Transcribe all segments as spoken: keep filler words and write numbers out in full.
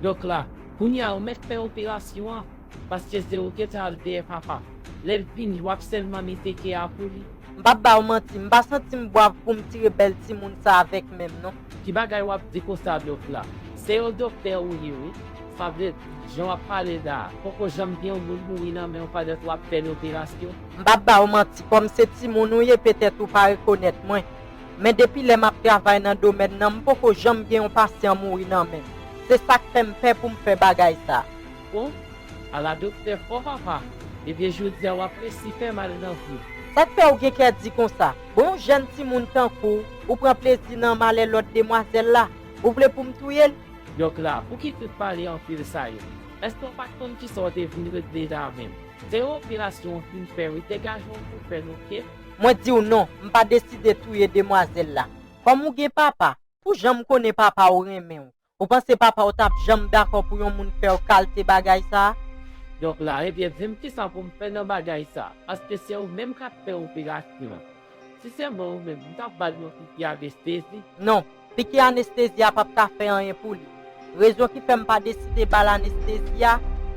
Dòk la, kounye a ou mèt fè operasyon an, paske Zero gentan al dèyè papa. Lè l vini, w ap sèlman mete kè a pou li. M p ap ba w manti, m pa santi m bwav pou m tire bèl timoun sa avèk men m, non. Ki bagay w ap di konsa, dòk la? Se yon dòktè ou ye, wi. Sa vle di, jan w ap pale la a, poko janm gen yon moun mouri nan men w pandan w ap fè l operasyon? M p ap ba w manti, kòm se timoun ou ye, petèt ou pa rekonèt mwen. Men depi lè m ap travay nan domèn nan, m poko janm gen yon pasyan mouri nan men m. Se sa k fè m pè pou m fè bagay sa a. Bon, ala doktè fò papa, ebyen jodi a w ap resi fè mal nan vi w. Sa k fè w gen kè di konsa? Bon, yon jèn timoun tankou w, ou pran plezi nan malè lòt demwazèl la, ou vle pou m touye l? Dòk la, poukisa w pale anpil sa yo? Èske w pa t konn kisa w te vin regle la menm? Se yon operasyon w fin fè wi, degaje w pou fè l, oke? Mwen di w non, m pa deside touye demwazèl la. Kòm ou gen papa, pou jan m konnen papa w renmen w, ou panse papa w t ap janm dakò pou yon moun fè w kalte bagay sa a? Dòk la, ebyen, di m kisa pou m fè nan bagay sa a, paske se ou menm k ap fè operasyon an. Si se mwen ou menm, m t ap ba l yon piki anestezi. Non, piki anestezi a p ap ka fè anyen pou li. Rezon ki fè m pa deside ba l anestezi a,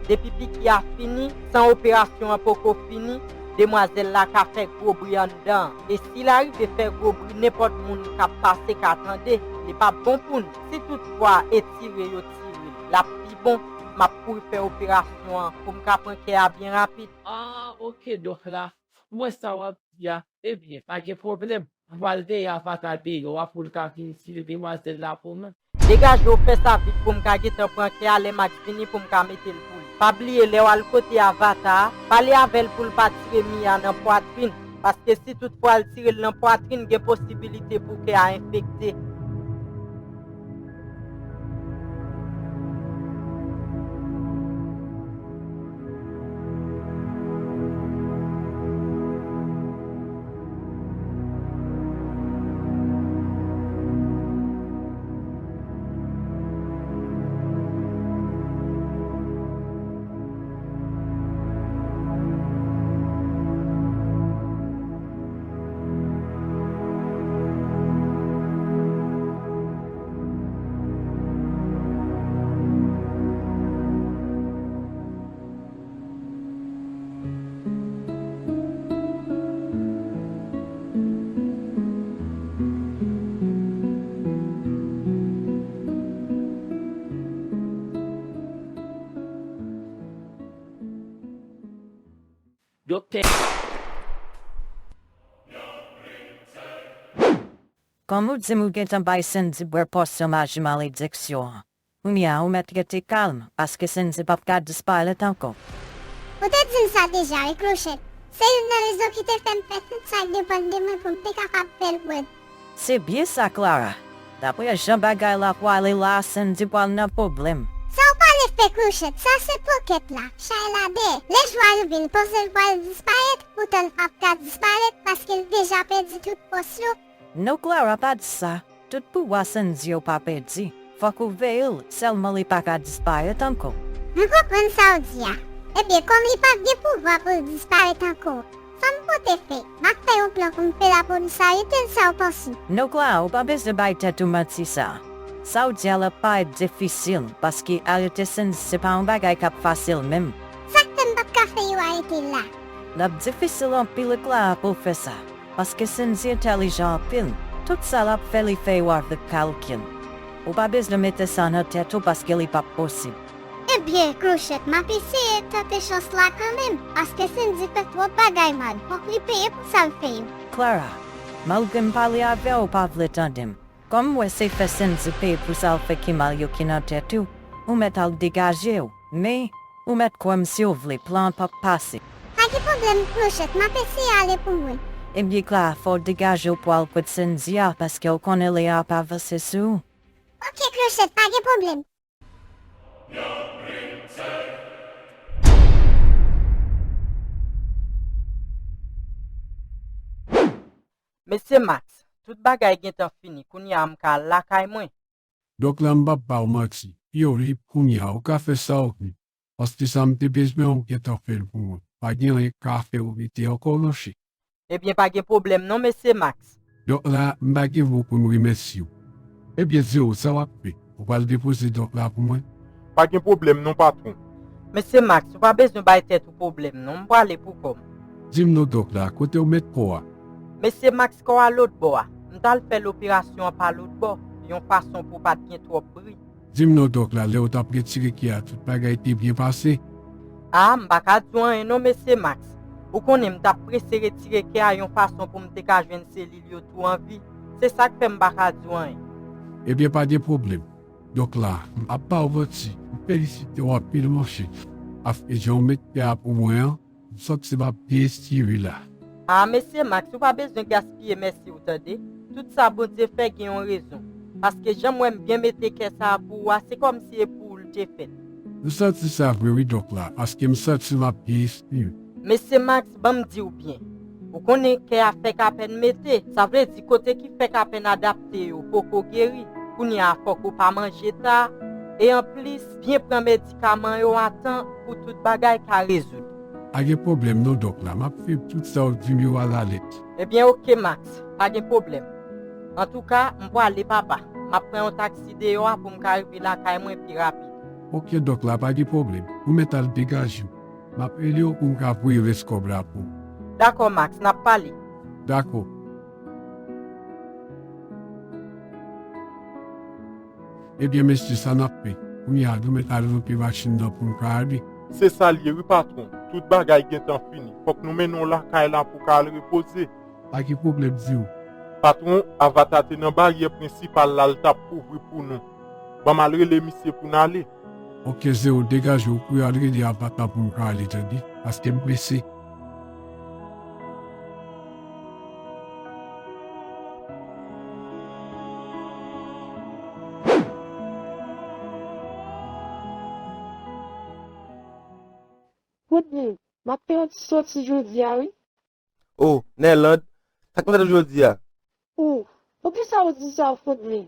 depi piki a fini, san operasyon an poko fini, demwazèl la ka fè gwo bri anndan an. E si l arive fè gwo bri, nenpòt moun k ap pase ka tande, li p ap bon pou n. Si toutfwa e tire yo tire l, l ap pi bon. M ap kouri fè operasyon an pou m ka pran kè a byen rapid. Ah, oke, dòk la, m wè sa w ap di a. Ebyen, pa gen pwoblèm. M pral veye Avata deyò a pou l ka vin tire demwazèl la pou mwen. Degaje w, fè sa vit pou m ka gentan pran kè a lè Max vini pou m ka mete l pou li. Pa bliye, lè w al kote Avata a, pale avè l pou l pa tire Mia nan pwatrin, paske si toutfwa l tire l nan pwatrin, gen posibilite pou kè a enfekte. Doktè. Kòm ou di m ou gentan bay Sendy bwè posyon maji malediksyon an, kounye a ou mèt rete kalm, paske Sendy p ap ka disparèt ankò. Ou te di m sa deja, wi, Klochèt. Se youn nan rezon ki te fè m fè tout sa k depann de mwen pou m te kapab fè l bwè. Se byen sa, Clara. Daprè jan bagay la pwale la, Sendy pwal nan pwoblèm. Sa w pale fè, Klochèt? Sa se pokèt la, chay la dèyè. Lè jou a rive, l panse l pral disparèt, poutan l p ap ka disparèt paske l deja pèdi tout fòs yo. Non, Clara, pa di sa. Tout pouvwa Sendy yo pa pèdi. Fòk ou veye l, sèlman li pa ka disparèt ankò. M konprann sa w di a. Ebyen, kòm li p ap gen pouvwa pou l disparèt ankò, sa m pote fè? M ap fè yon plan pou m fè lapolis arete l, sa w panse? Non, Clara, ou pa bezwen bay tèt ou manti sa. Sa w di a l ap parèt difisil, paske arete Sendy se pa yon bagay k ap fasil menm. Sa k fè m p ap ka fè yo arete l la? L ap difisil anpil, Clara, pou w fè sa. Paske Sendy entèlijan anpil, tout sa l ap fè, li fè yo avèk kalkil. Ou pa bezwen mete sa nan tèt ou, paske li p ap posib. Ebyen, Klochèt, m ap eseye tante chans la kanmenm, paske Sendy fè twòp bagay mal, fòk li peye pou sa l fè yo. Clara, malgre m pale avè w, ou pa vle tande m. Kòm m wè se fè Sendy peye pou sa l fè ki mal yo ki nan tèt ou, ou mèt al degaje w. Men, ou mèt kwè m si w vle, plan an p ap pase. Pa gen pwoblèm, Klochèt, m ap eseye ale pou mwen. Ebyen, Clara, fò w degaje w pou w al kot Sendy a, paske w konnen lè a ap avanse sou ou. Oke, Klochèt, pa gen pwoblèm. Mesye Max, tout bagay gentan fini, kounye a m ka al lakay mwen. Dòk la, m p ap ba w manti. Yo, li kounye a, ou ka fè sa w vle. Paske sa m te bezwen, ou gentan fè l pou mwen. Pa gen anyen k ka fè w rete ankò, monchè. Ebyen, pa gen pwoblèm non, mesye Max. Dòk la, m pa gen mo pou m remèsye w. Ebyen, Zero, sa w ap fè? Ou pral depoze dòk la pou mwen? Pa gen pwoblèm non, patwon. Mesye Max, ou pa bezwen bay tèt ou pwoblèm non, m prale pou kò m. Di m non, dòk la, kote w met kò a? Mesye Max, kò a lòtbò a. M t al fè loperasyon an pa lòtbò, yon fason pou pa t gen twòp bri. Di m non, dòk la, lè w t ap retire kè a, tout bagay te byen pase? A, m pa ka di w anyen non, mesye Max. Ou konnen m t ap prese retire kè a yon fason pou m te ka jwenn selil yo tou an vi. Se sa k fè m pa ka di w anyen. Ebyen, pa gen pwoblèm. Dòk la, m p ap ba w manti, m felisite w anpil, monchè. Paske jan w met kè a pou mwen an, m santi m ap byen estire la. A, mesye Max, ou pa bezwen gaspiye mèsi w, tande. Tout sa Bondye fè gen yon rezon. Paske jan m wè m byen mete kè sa a pou ou a, se kòmsi e pou ou l te fèt. M santi sa vre wi, dòk la, paske m santi m ap byen estire. Mesye Max, ban m di w byen. Ou konnen kè a fèk apèn mete, sa vle di kote ki fèk apèn adapte yo poko geri. Kounye a fòk ou pa manje ta, e anplis, byen pran medikaman yo a tan pou tout bagay ka rezoud. Pa gen pwoblèm non, dòk la, m ap swiv tout sa w di m yo alalèt. Ebyen, oke, Max, pa gen pwoblèm. Antouka, m prale, papa. M ap pran yon taksi deyò a pou m ka rive lakay mwen pi rapid. Oke, dòk la, pa gen pwoblèm. Ou mèt al degaje w. M ap rele w pou m ka voye rès kòb la pou ou. Dakò, Max, n ap pale. Dakò. Ebyen, mesye, sa n ap fè? Kounye a, nou mèt al rantre machin nan pou n ka ale. Se sa l ye, wi, patwon. Tout bagay gentan fini. Fòk nou mennen w lakay la pou w ka al repoze. Pa gen pwoblèm, di w. Patwon, Avata te nan baryè prensipal la, l t ap kouvri pou nou. Ban m al rele misye pou n ale. Oke, Zero, degaje w, kouri al rele Avata pou m ka ale, tande, paske m prese. Rodney, m ap fè yon ti soti jodi a, wi. O, Nèland, sa k pase jodi a? O, poukisa w di sa, Rodney?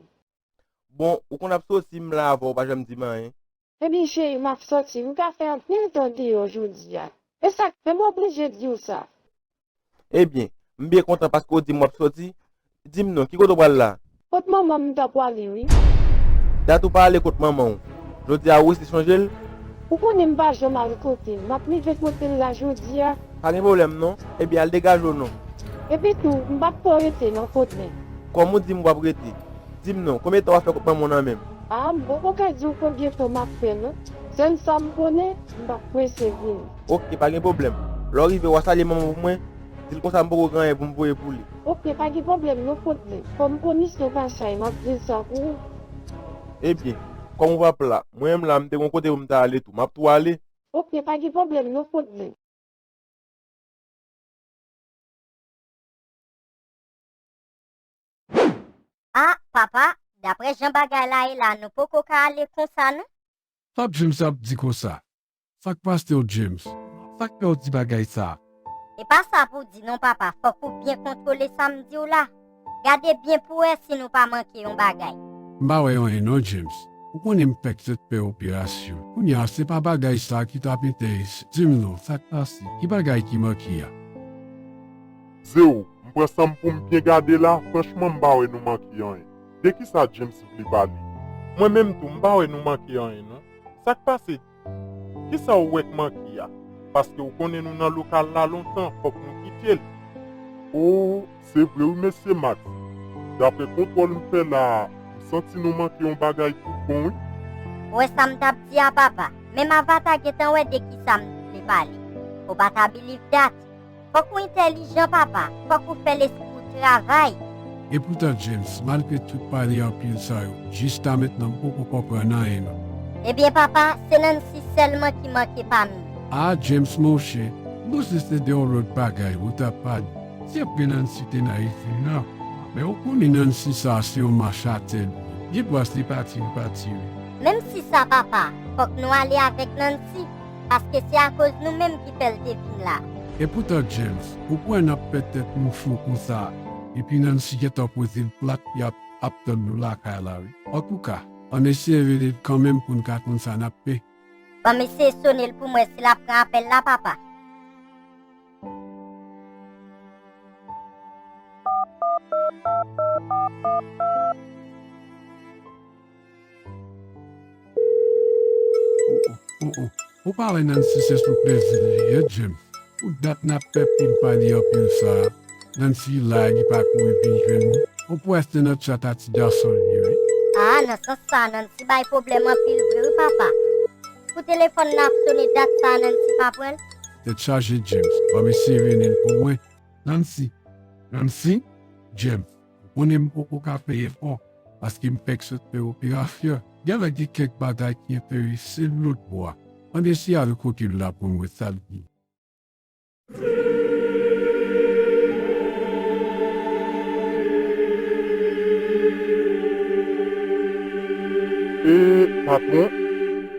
Bon, ou konn ap soti, m la avè w, ou pa janm di m anyen. Ebyen, cheri, m ap soti. M ka fè anpil tan deyò jodi a. E sa k fè m oblije di w sa? Ebyen, m byen kontan paske w di m w ap soti. Di m non, ki kote w pral la? Kot manman m, m ta pwale, wi. Dat ou pa ale kot manman w. Jodi a ou resi sonje l? Ou konnen m pa janm al kote l. M ap rive kote l la jodi a. Pa gen pwoblèm non. Ebyen, al degaje w non. Epitou, m p ap fè w rete non, Rodney. Kòm ou di m w ap rete, di m non, konbyen tan w ap fè kot manman w nan menm? A, m poko ka di w konbyen tan m ap fè non. Sèl sa m konnen, m p ap prese vini. Oke, pa gen pwoblèm. Lè w rive, w a salye manman w pou mwen, di l konsa m poko gen anyen pou m voye pou li. Oke, pa gen pwoblèm non, Rodney. Kòm kondisyon pa chay, m ap di l sa pou ou. Ebyen, kòm ou p ap la, mwen menm la, m te gon kote pou m ta ale tou. M ap tou ale. Oke, pa gen pwoblèm non, Rodney. A, papa, daprè jan bagay la ye la, nou poko ka ale konsa non. Sa James ap di konsa? Sa k pase w, James? Sa k fè w di bagay sa a? E pa sa pou w di non, papa, fòk ou byen kontwole sa m di w la. Gade byen pou w wè si nou pa manke yon bagay. M pa wè anyen non, James. Ou konnen m fèk sot fè operasyon. Kounye a, se pa bagay sa a ki t ap enterese. Di m non, sa k pase? Ki bagay ki manke a? Zero, m pran san m pou m byen gade la, franchman, m pa wè nou manke anyen. De kisa James vle pale? Mwen menm tou, m pa wè nou manke anyen non. Sa k pase? Kisa w wè k manke a? Paske w konnen nou nan lokal la lontan, fòk nou kite l. O, se vre wi, mesye Max. Daprè kontwòl m fè la a, m santi nou manke yon bagay tout bon, wi. Ou wè sa m t ap di a, papa? Menm Avata gentan wè de kisa m vle pale. Ou pa ta believe that. Fòk ou entèlijan, papa. Fòk ou fè lespri w travay. Epoutan, James, malgre tout pale anpil sa yo, jiskamentnan m poko konprann anyen non. Ebyen, papa, se Nancy sèlman ki manke pami nou. A, James, monchè, m panse se de yon lòt bagay ou t ap pale. Se vre Nancy te nan izin nan, men ou konnen Nancy sa a se yon mach atè l ye. Gen dwa se pati li pati wi. Menm si sa, papa, fòk nou ale avèk Nancy. Paske se akoz nou menm ki fè l te vin la. Epoutan, James, ou kwè n ap fè tèt nou cho konsa, epi Nancy gentan poze l plat, y ap, ap tann nou lakay la, wi. Antouka, ann eseye rele l kanmenm pou n ka konn sa n ap fè. Ban m eseye sone l pou m wè si l ap pran apèl la, papa. Oh, oh. Ou pa wè Nancy se sou plezi li ye, James. Pou dat n ap fè pil pale anpil sa a, Nancy la, li pa kouri vin jwenn ou. Ou pou wè se nan tchat a ti gason l ye, wi. Ah, nan sans sa a, Nancy bay pwoblèm anpil vre, wi, papa. Pou telefòn nan ap sone dat sa a, Nancy pa pran l. Tèt chaje, James. Ban m eseye mennen l pou mwen. Nancy. Nancy? James. Ou konnen m poko ka fè efò, paske m fèk sot fè operasyon. Genlè gen kèk bagay ki enterese l lòtbò a. Ann eseye ale kote l la pou n wè sa l di. E, patwon,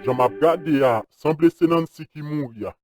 jan m ap gade a, sanble se Nancy ki mouri a.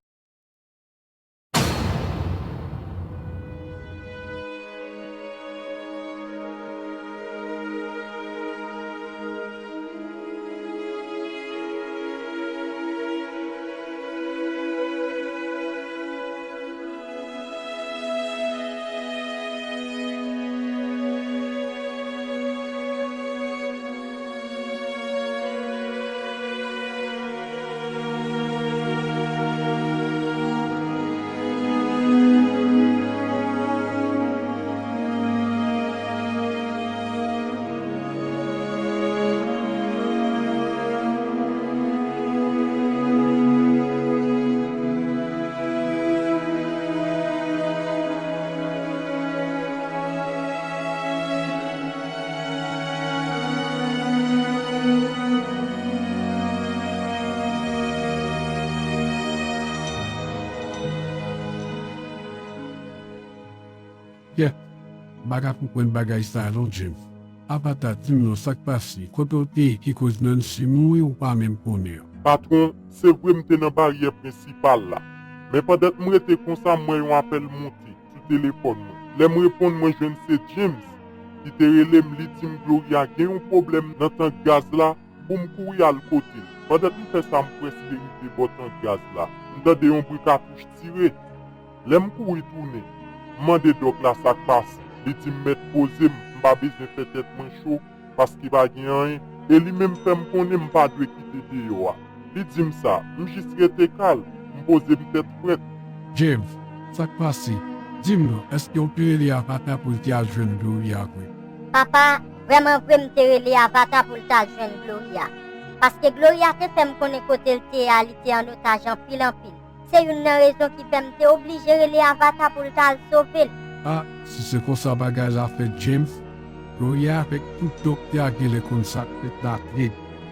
Kèt, m pa ka konprann bagay sa a non, James. Avata, di m non, sa k pase? Kote w te ye ki koz Nancy mouri ou pa menm konnen? Patwon, se vre m te nan baryè prensipal la. Men pandan m rete konsa, m wè yon apèl monte sou telefòn mwen. Lè m reponn, mwen jwenn se James ki te rele m, li di m Gloria gen yon pwoblèm nan tank gaz la, pou m kouri al kote l. Pandan m fè sa, m prèske rive bò tank gaz la. M tande yon bri katouch tire. Lè m kouri tounen, m mande dòk la sa k pase. Li di m mèt poze m, m pa bezwen fè tèt mwen cho, paske pa gen anyen. E li menm fè m konnen m pa dwe kite deyò a. Li di m sa, m jis rete kalm, m poze m tèt frèt. James, sa k pase? Di m non, èske w te rele Avata pou l te al jwenn Gloria vre? Papa, vrèman vre m te rele Avata pou l t al jwenn Gloria. Paske Gloria te fè m konnen kote l te ye a, li te an otaj anpil anpil. Se youn nan rezon ki fè m te oblije rele Avata pou l t al sove l. A, si se konsa bagay la fèt, James, Gloria avèk tout doktè a genlè konn sa k fèt la tou.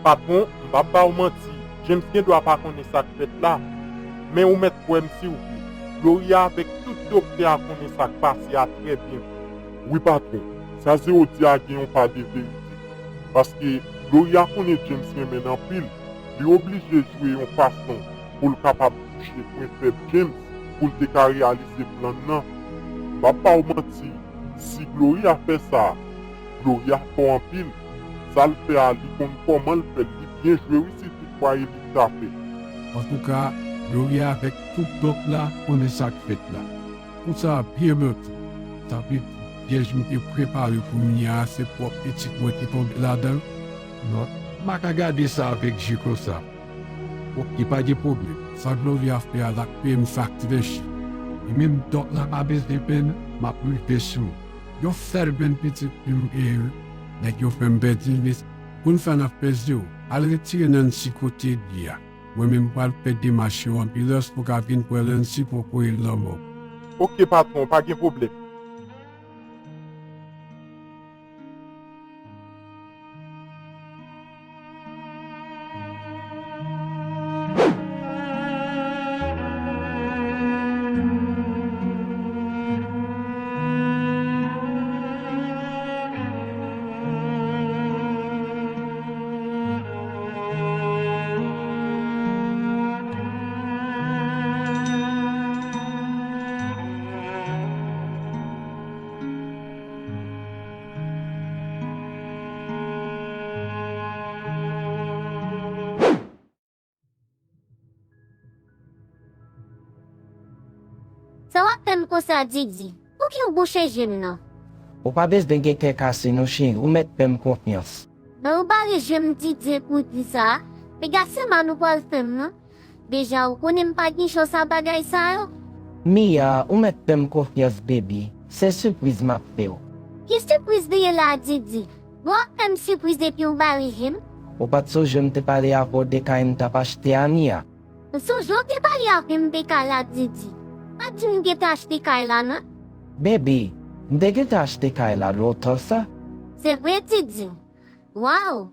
Patwon, m p ap ba w manti, James gen dwa pa konnen sa k fèt la, men ou mèt kwè m si w vle, Gloria avèk tout doktè a konnen sa k pase a trè byen vre. Wi, patwon, sa Zero di a gen yon pa de verite. Paske Gloria konnen James renmen l anpil, li oblije jwe yon fason pou l kapab touche pwen fèb James, pou l te ka reyalize plan l nan. M p ap ba w manti, si Gloria fè sa, Gloria fò anpil. Sa l fè a, li konn kòman l fè l, li byen jwe wi, si tout fwa e li k ta fè. Antouka, Gloria avèk tout doktè la konnen sa k fèt la. Pou sa byen lontan. Sa vle di, pyèj m te prepare pou Mia a, se pwòp pitit mwen ki tonbe ladan l? Non, m pa ka gade sa avèk je konsa. Oke, pa gen pwoblèm. Sa Gloria fè a, l ap peye m sa k trè chè. E menm dòk la pa bezwen pè non, m ap rive sou ou. Yon sèl grenn pitit fi m genyen, nèg yo fè m pèdi l, men pou n fè n ap pèdi w, al retire Nancy kote l ye a. Mwen menm m pral fè demach yo anbilans pou ka vin pran Nancy pou kouri l nan mòg. Oke, patwon, pa gen pwoblèm. Sa w ap fè m konsa, Didi? Poukisa w bouche je m nan? Ou pa bezwen gen kè kase non, cheri, ou mèt fè m konfyans. Ban ou bare je m, Didi, pou di sa. Piga se mal ou pral fè m, non? Deja ou konnen m pa gen chans a bagay sa yo. Mia, ou mèt fè m konfyans, baby. Se sipriz m ap fè w. Ki sipriz li ye la, Didi? Bon, fè m sipriz epi w ba li je m. Ou pa t sonje m te pale avè w de kay m t ap achte a, Mia? M sonje w te pale avè m de kay la, Didi. Pa t di m gentan achte kay la, non. Baby, m te gentan achte kay la lontan sa. Se vre, Didi? Waw!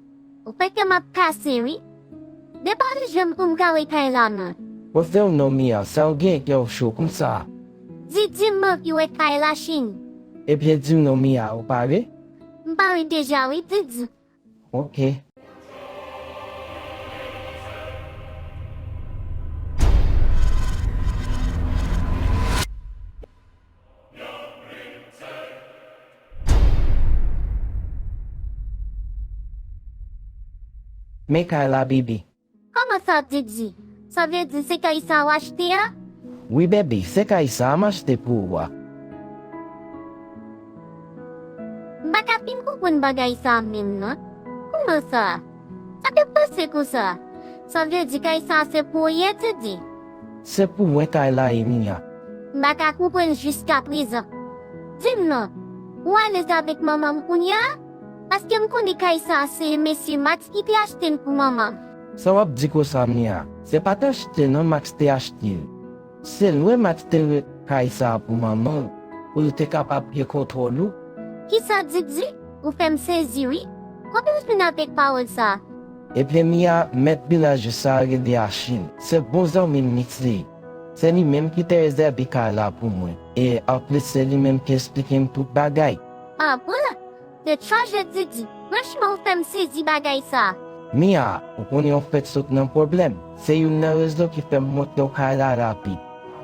Ou fè kè m ap kase, wi. Depa li jwenn pou m kare kay la, non. Poze w non, Mia, sa w gen kè w cho konsa? Didi, m anvi wè kay la, cheri. Ebyen, di m non, Mia, ou pare? M pare deja, wi, Didi. Ok. Men kay la, baby. Kòman sa, Didi? Sa vle di se kay sa w achte a? Wi, baby, se kay sa a m achte pou ou a. M pa ka fin konprann bagay sa a menm, non. Kòman sa? Sa te panse konsa? Sa vle di kay sa a se pou ou ye, Didi? Se pou mwen kay la ye, Mia. M pa ka konprann jiskaprezan. Di m non, ou alèz avèk manman m kounye a? Paske m konnen kay sa a se mesye Max ki te achte l pou manman m. Sa w ap di konsa, Mia? Se pa t achte non, Max te achte l. Se lwe Max te lwe kay sa a pou manman w, pou l te kapab gen kontwòl ou. Kisa, Didi? Ou fè m sezi, wi. Kote w jwenn avèk pawòl sa a? Ebyen, Mia, mèt vilaj sa a rele Achil. Se bon zanmi m li se. Se li menm ki te rezève kay la pou mwen. E anplis, se li menm ki esplike m tout bagay. Ah bon? Tèt chaje, Didi. Franchman, ou fè m sezi bagay sa. Mia, ou konnen w fèk sot nan pwoblèm. Se youn nan rezon ki fè m montre w kay la rapid.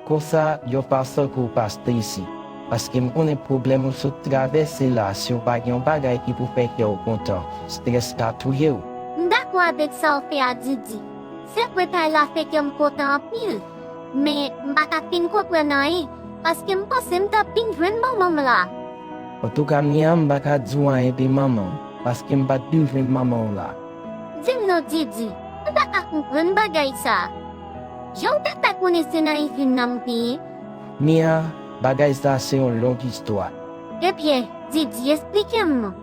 Konsa, yon fason pou w pa strese. Paske m konnen pwoblèm ou sot travèse la, si w pa gen yon bagay ki pou fè kè w kontan, strès ka touye w. M dakò avèk sa w fè a, Didi. Se vre kay la fè kè m kontan anpil. Men, m pa ka fin konprann anyen, paske m panse m t ap vin jwenn manman m la. Antouka, Mia, m pa ka di w anyen de manman w, paske m pa t vin jwenn manman w la. Di m non, Didi, m pa ka konprann bagay sa. Jan w te fè konnen se nan izin nan m te ye? Mia, bagay sa se yon long istwa. Ebyen, Didi, esplike m non.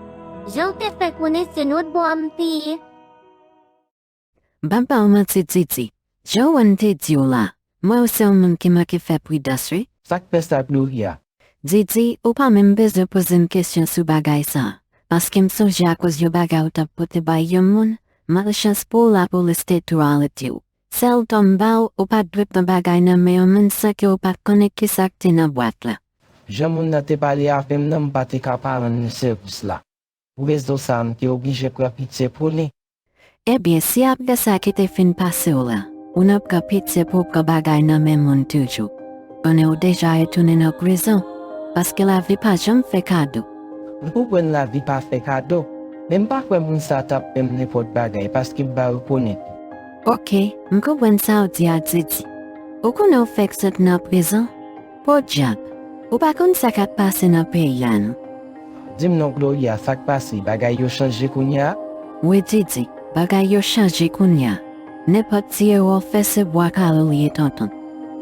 Jan w te fè konnen se lòtbò a m te ye? M p ap ba w manti, Didi. Jan w wè m te di w la, m wè w se yon moun ki manke fè pridans, wi. Sa k fè sa, Gloria? Didi, ou pa menm bezwen poze m kesyon sou bagay sa a, paske m sonje akoz yon bagay ou t ap pote bay yon moun, malchans pou w lapolis te tou arete w. Sèl tan m ba w, ou pa t dwe pran bagay nan men yon moun san ke w pa t konnen kisa k te nan bwat la. Jan moun nan te pale avè m nan, m pa te ka pa rann li sèvis la. Pou rezon sa a, m te oblije pran pitye pou li. Ebyen, si apre sa ki te fin pase w la, ou nan pran pitye pou w pran bagay nan men moun toujou, konnen w deja retounen nan prizon, paske lavi pa janm fè kado. M konprann lavi pa fè kado, men m pa kwè moun sa a t ap fè m nenpòt bagay, paske m pa rekonèt li. Oke, m konprann sa w di a, Didi. Ou konnen w fèk sot nan prizon? Podyab, ou pa konn sa k ap pase nan peyi a non. Di m non, Gloria, sa k pase? Bagay yo chanje kounye a? Wi, Didi, bagay yo chanje kounye a. Nenpòt ti erè w fè se bwa kale w ye, tonton.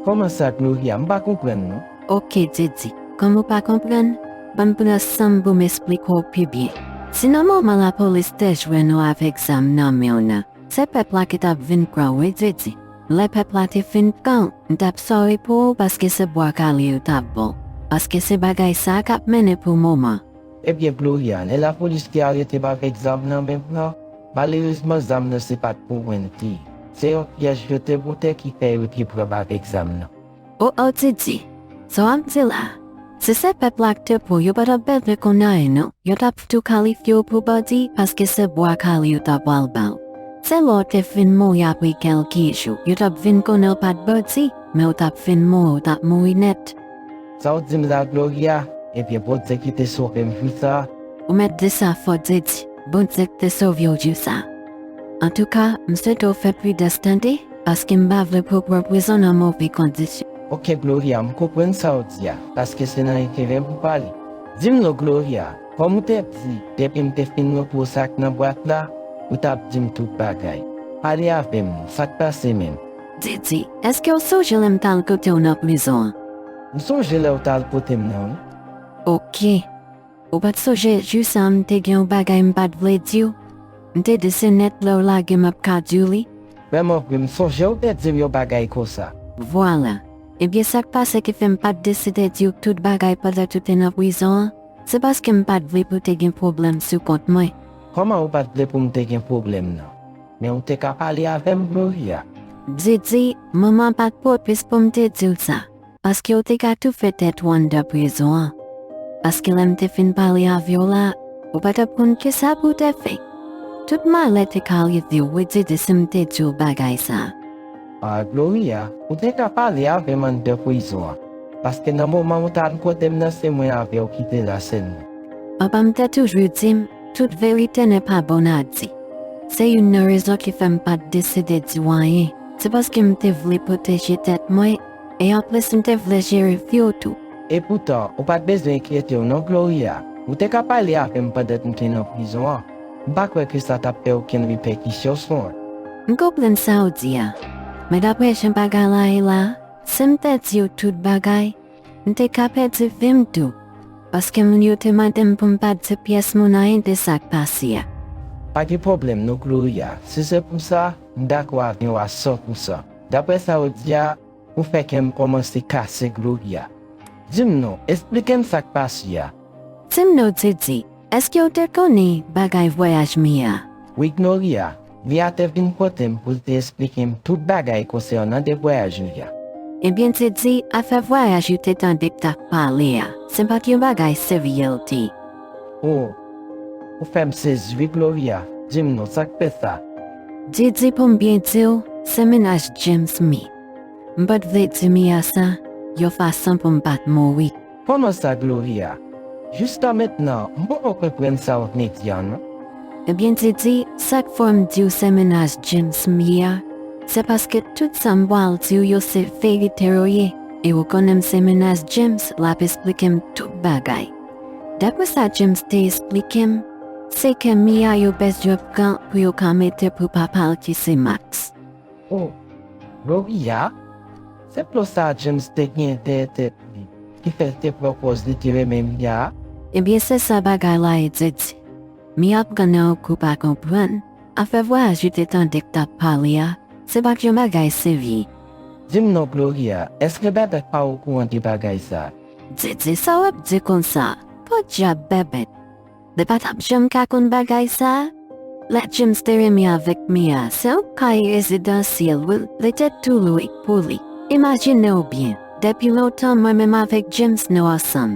Kòman sa, Gloria? M pa konprann non. Oke, Didi, kòm ou pa konprann, ban m pran san m pou m esplike w pi byen. Si nan moman lapolis te jwenn ou avèk zam nan men w nan, se pèp la ki t ap vin pran w, wi, Didi. Lè pèp la te fin pran w, m t ap sòri pou ou, paske se bwa kale yo t ap ba w, paske se bagay sa a k ap mennen pou moman. Ebyen, Gloria, lè lapolis te arete m avèk zam nan men m nan, malerezman, zam nan se pa t pou mwen l te ye. Se yon pyèj yo te monte ki fè yo te pran m avèk zam nan. O, o, Didi, sa w ap di la? Si se pèp la k te pran w, yo pa t ap bezwen konn anyen non. Yo t ap tou kalifye w pou bandi, paske se bwa kale yo t ap al ba w. Se lè w te fin mouri apre kèlke jou, yo t ap vin konnen w pa t bandi, men w t ap fin mouri, w t ap mouri nèt. Sa w di m la, Gloria? Ebyen, Bondye ki te sove m jou sa a. Ou mèt di sa fò, Didi. Bondye ki te sove w jou sa a. Antouka, m swete w fè pridans, tande, paske m pa vle pou w pran prizon nan move kondisyon. Oke, Gloria, m konprann sa w di a, paske se nan enterè m ou pale. Di m non, Gloria, kòm ou te di, depi m te fin montre w sa k nan bwat la, ou t ap di m tout bagay. Pale avè m non, sa k pase menm? Didi, èske w sonje lè m t al kote w nan prizon an? M sonje lè w t al kote m nan, wi. Oke. Ou pa t sonje jou sa a m te gen yon bagay m pa t vle di w? M te di se nèt lè w lage m ap ka di w li. Vrèman vre, m sonje w te di m yon bagay konsa. Vwala. Ebyen, sa k pase ki fè m pa t deside di w tout bagay pandan w te nan prizon an? Se paske m pa t vle pou te gen pwoblèm sou kont mwen. Kòman ou pa t vle pou m te gen pwoblèm nan? Men ou te ka pale avè m, Gloria. Didi, moman an pa t pwopis pou m te di w sa. Paske w te ka toufe tèt ou anndan prizon an. Paske lè m te fin pale avè w la, ou pa t ap konn kisa pou w te fè. Tout malè te ka rive w, wi, Didi, si m te di w bagay sa a. A, Gloria, ou te ka pale avè m anndan prizon an. Paske nan moman ou t al kote m nan, se mwen avè w ki te la sèlman. Papa m te toujou di m, toute vérité n'est pas bonne à dire. Se youn nan rezon ki fè m pa t deside di w anyen. Se paske m te vle pwoteje tèt mwen, e anplis m te vle jere vi w tou. Epoutan, ou pa t bezwen enkyete w non, Gloria. Ou te ka pale avè m pandan m te nan prizon an. M pa kwè ke sa t ap fè okenn repèkisyon sou mwen. M konprann sa w di a. Men daprè jan bagay la ye la, si m te di w tout bagay, m te ka pèdi vi m tou. Paske moun yo te mande m pou m pa di pyès moun anyen de sa k pase a. Pa gen pwoblèm non, Gloria. Si se pou sa, m dakò avè w a san pou san. Daprè sa w di a, ou fè kè m kòmanse kase, Gloria. Di m non, esplike m sa k pase a. Di m non, Didi, èske w te konnen bagay vwayaj Mia? Wi, Gloria, Mia te vin kote m pou l te esplike m tout bagay konsènan de vwayaj Mia. Ebyen, Didi, afè vwayaj ou te tande k t ap pale a, se pa t yon bagay serye l te ye. O, ou fè m sezi wi, Gloria. Di m non, sa k fè sa? Didi, pou m byen di w, se mennaj James m ye. M pa t vle di Mia sa, yon fason pou m pa t mouri. Kòman sa, Gloria? Jistan mentnan, m poko konprann sa w vle di a non. Ebyen, Didi, sa k fè m di w se mennaj James m ye a, se paske tout sa m pral di w yo se verite yo ye, e ou konnen m se mennaj James, l ap esplike m tout bagay. Daprè sa James te esplike m, se kè Mia yo bezwen pran pou yo ka mete pou papa l ki se Max. O, Gloria, se plo sa James te gen dèyè tèt li ki fè l te pran pòz li te renmen Mia a? Ebyen, se sa bagay la ye, Didi. Mia pran nan yon kou pa konprann. Afè vwayaj ou te tande k t ap pale a, se pa t yon bagay serye. Di m non, Gloria, èske Bèbèt pa okouran de bagay sa a? Didi, sa w ap di konsa? Podyab Bèbèt! Li pa t ap janm ka konn bagay sa a. Lè James te renmen avèk Mia, se yon kay rezidansyèl wi li te tou lwe pou li. Imajine w byen, depi lontan mwen menm avèk James nou ansanm.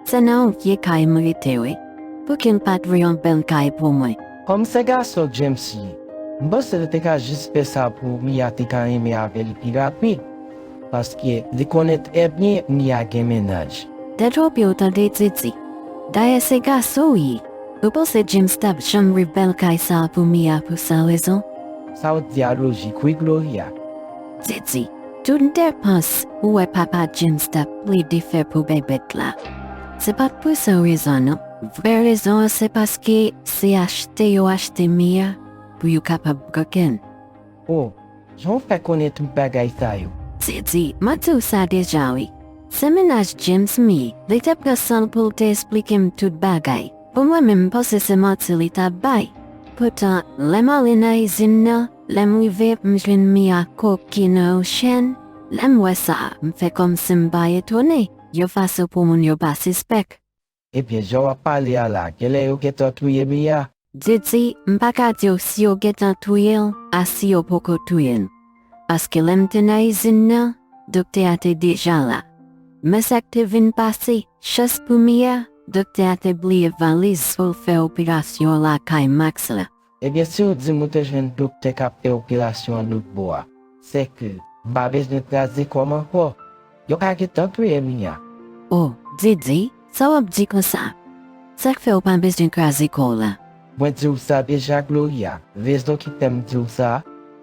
Se nan yon vye kay m rete wi. Pouki l pa t lwe yon bèl kay pou mwen? Kòm se gason James ye, m panse li te ka jis fè sa pou Mia te ka renmen avè l pi rapid. Paske li konnen trè byen Mia gen mennaj. Detwonpe w tande, Didi. Dayè se gason w ye. Ou panse James t ap janm lwe bèl kay sa a pou Mia pou san rezon? Sa w di a lojik wi, Gloria. Didi, tout depans ou wè papa James t ap plede fè pou Bèbèt la, se pa t pou san rezon non. Vrè rezon an se paske se achte yo achte Mia pou yo kapab kokenn. O, jan w fè konnen tout bagay sa yo? Didi, m di w sa deja wi. Se mennaj James m ye. Li te pran san l pou l te esplike m tout bagay. Pou mwen menm, m panse se manti li t ap bay. Poutan, lè m ale nan izin nan, lè m rive, m jwenn Mia koki nan yon chèn. Lè m wè sa, m fè kòmsi m pa etone, yon fason pou moun yo pa sispèk. Ebyen, jan w ap pale a la, genlè yo gentan touye Mia? Didi, m pa ka di w si yo gentan touye l a si yo poko touye l. Paske lè m te nan izin nan, doktè a te deja la. Men sa k te vin pase, chans pou Mia, doktè a te bliye valiz pou l fè operasyon an lakay Max la. Ebyen, si w di m ou te jwenn doktè k ap fè operasyon an lòtbò a, sèke m pa bezwen kraze kò m ankò. Yo ka gentan touye Mia. O, Didi, sa w ap di konsa? Sa k fè w pa bezwen kraze kò w la? Mwen di w sa deja, Gloria. Rezon ki fè m di w sa,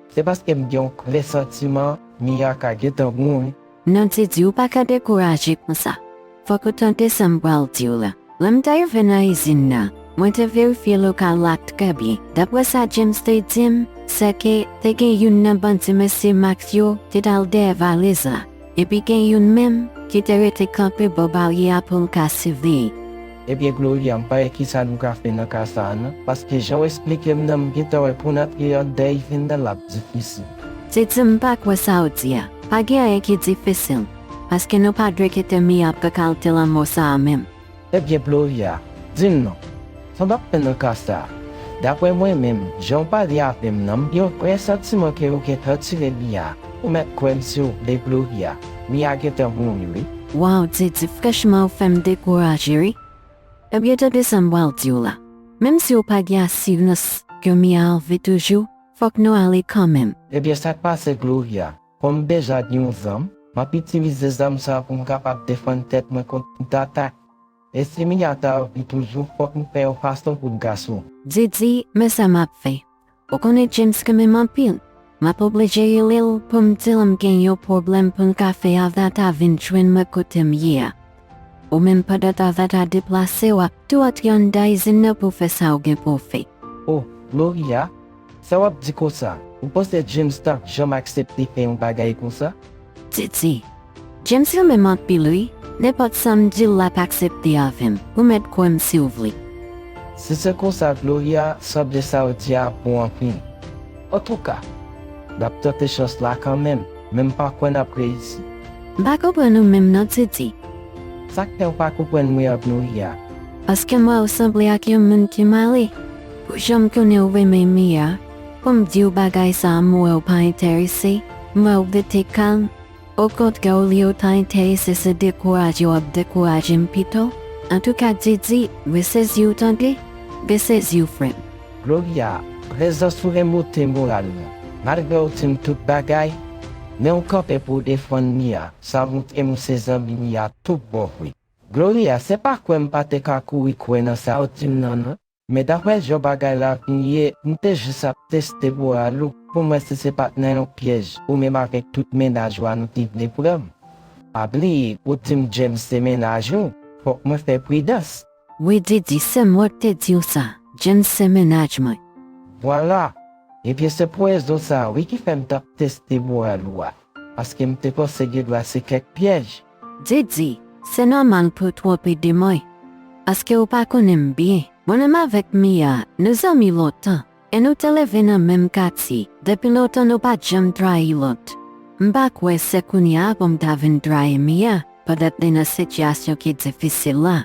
se paske m gen yon presantiman Mia ka gentan mouri. Non, Didi, ou pa ka dekouraje konsa. Fòk ou tande sa m pral di w la. Lè m te rive nan izin nan, mwen te verifye lokal la trè byen. Daprè sa James te di m, Sèke, te gen youn nan bandi mesye Max yo ki t al dèyè valiz la, epi gen youn menm ki te rete kanpe bò baryè a pou l ka siveye. Ebyen Gloria, m pa wè kisa nou ka fè nan ka sa a non, paske jan w esplike m nan, m gentan wè pou n antre anndan izin nan l ap difisil. Didi, m pa kwè sa w di a. Pa gen anyen ki difisil, paske nou pa dwe kite Mia pran kalite lanmò sa a menm. Ebyen Gloria, di m non, sa w ap fè nan ka sa a? Daprè mwen menm, jan w pale avè m nan, m gen yon presantiman ke ou gentan tire Mia. Ou mèt kwè m si w vle Gloria, Mia gentan mouri wi. Waw Didi, franchman ou fè m dekouraje wi. Ebyen tande sa m pral di w la. Menm si w pa gen asirans ke Mia an vi toujou, fòk nou ale kanmenm. Ebyen sa k pase Gloria? Kòm m deja gen yon zam, m ap itilize zam sa a pou m kapab defann tèt mwen kont tout atak. E si Mia ta an vi toujou, fòk m fè yon fason pou l gason. Didi, men sa m ap fè. Ou konnen James renmen m anpil. M ap oblije rele l pou m di l m gen yon pwoblèm pou n ka fè Avata vin jwenn mwen kote m ye a. Ou menm pandan Avata deplase w ap tou antre anndan izin nan pou w fè sa w gen pou w fè. Oh, Gloria, sa w ap di konsa? Ou panse James t ap janm aksepte fè yon bagay konsa? Didi, James renmen m anpil wi, nenpòt sa m di l l ap aksepte avè m, ou mèt kwè m si w vle. Si se konsa Gloria, sanble sa w di a bon anpil. Antouka, n ap tante chans la kanmenm, men m pa kwè n ap reyisi. M pa konprann ou menm non Didi. Sa k fè w pa konprann mwen an Gloria? Paske m wè w sanble ak yon moun ki male. Pou jan m konnen w renmen Mia, pou m di w bagay sa a m wè w pa enterese, m wè w rete kalm, okontrè olye w ta enterese se dekouraje w ap dekouraje m pito. Antouka Didi, resezi w tande, resezi w frè m. Gloria, prezans ou remonte moral mwen. Malgre w di m tout bagay, men w kanpe pou w defann Mia, sa montre m ou se zanmi Mia tout bon vre. Gloria, se pa kwè m pa te ka kouri kwè nan sa w di m nan non. Men daprè jan bagay la vin ye, m te jis ap teste moral ou pou m wè si se pa t nan yon pyèj ou menm avèk tout mennaj ou a nou te vle pran m. Pa bliye, ou di m James se mennaj ou, fòk mwen fè pridans. Wi Didi, se mwen k te di w sa, James se mennaj mwen. Vwala! Ebyen se pou rezon sa a wi ki fè m t ap teste moral ou a, paske m te panse gendwa se kèk pyèj. Didi, se nòmal pou w twonpe de mwen, paske ou pa konnen m byen. Mwen menm avèk Mia, nou zanmi lontan, e nou te leve nan menm katye. Depi lontan nou pa t janm trayi lòt. M pa kwè se kounye a pou m ta vin trayi Mia, pandan li nan sitiyasyon ki difisil la.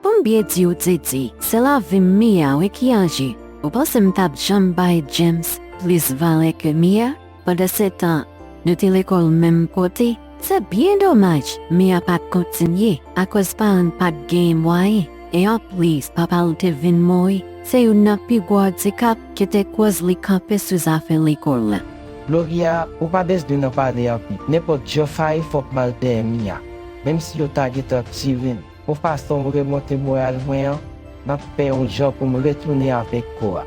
Pou m byen di w Didi, se lavi m Mia wi ki an je. Ou panse m t ap janm bay James plis valè ke Mia? Pandansetan, nou te lekòl menm kote. Se byen domaj, Mia pa t kontinye akoz paran l pa t genyen mwayen. E anplis, papa l te vin mouri. Se youn nan pi gwo andikap ki te koz li kanpe sou zafè lekòl la. Gloria, ou pa bezwen nan pale anpil. Nenpòt jan sa ye, fòk m al dèyè Mia. Menm si yo ta gentan tire m. Pou fason w remonte moral mwen an, m ap fè yon jan pou m retounen avèk kò a,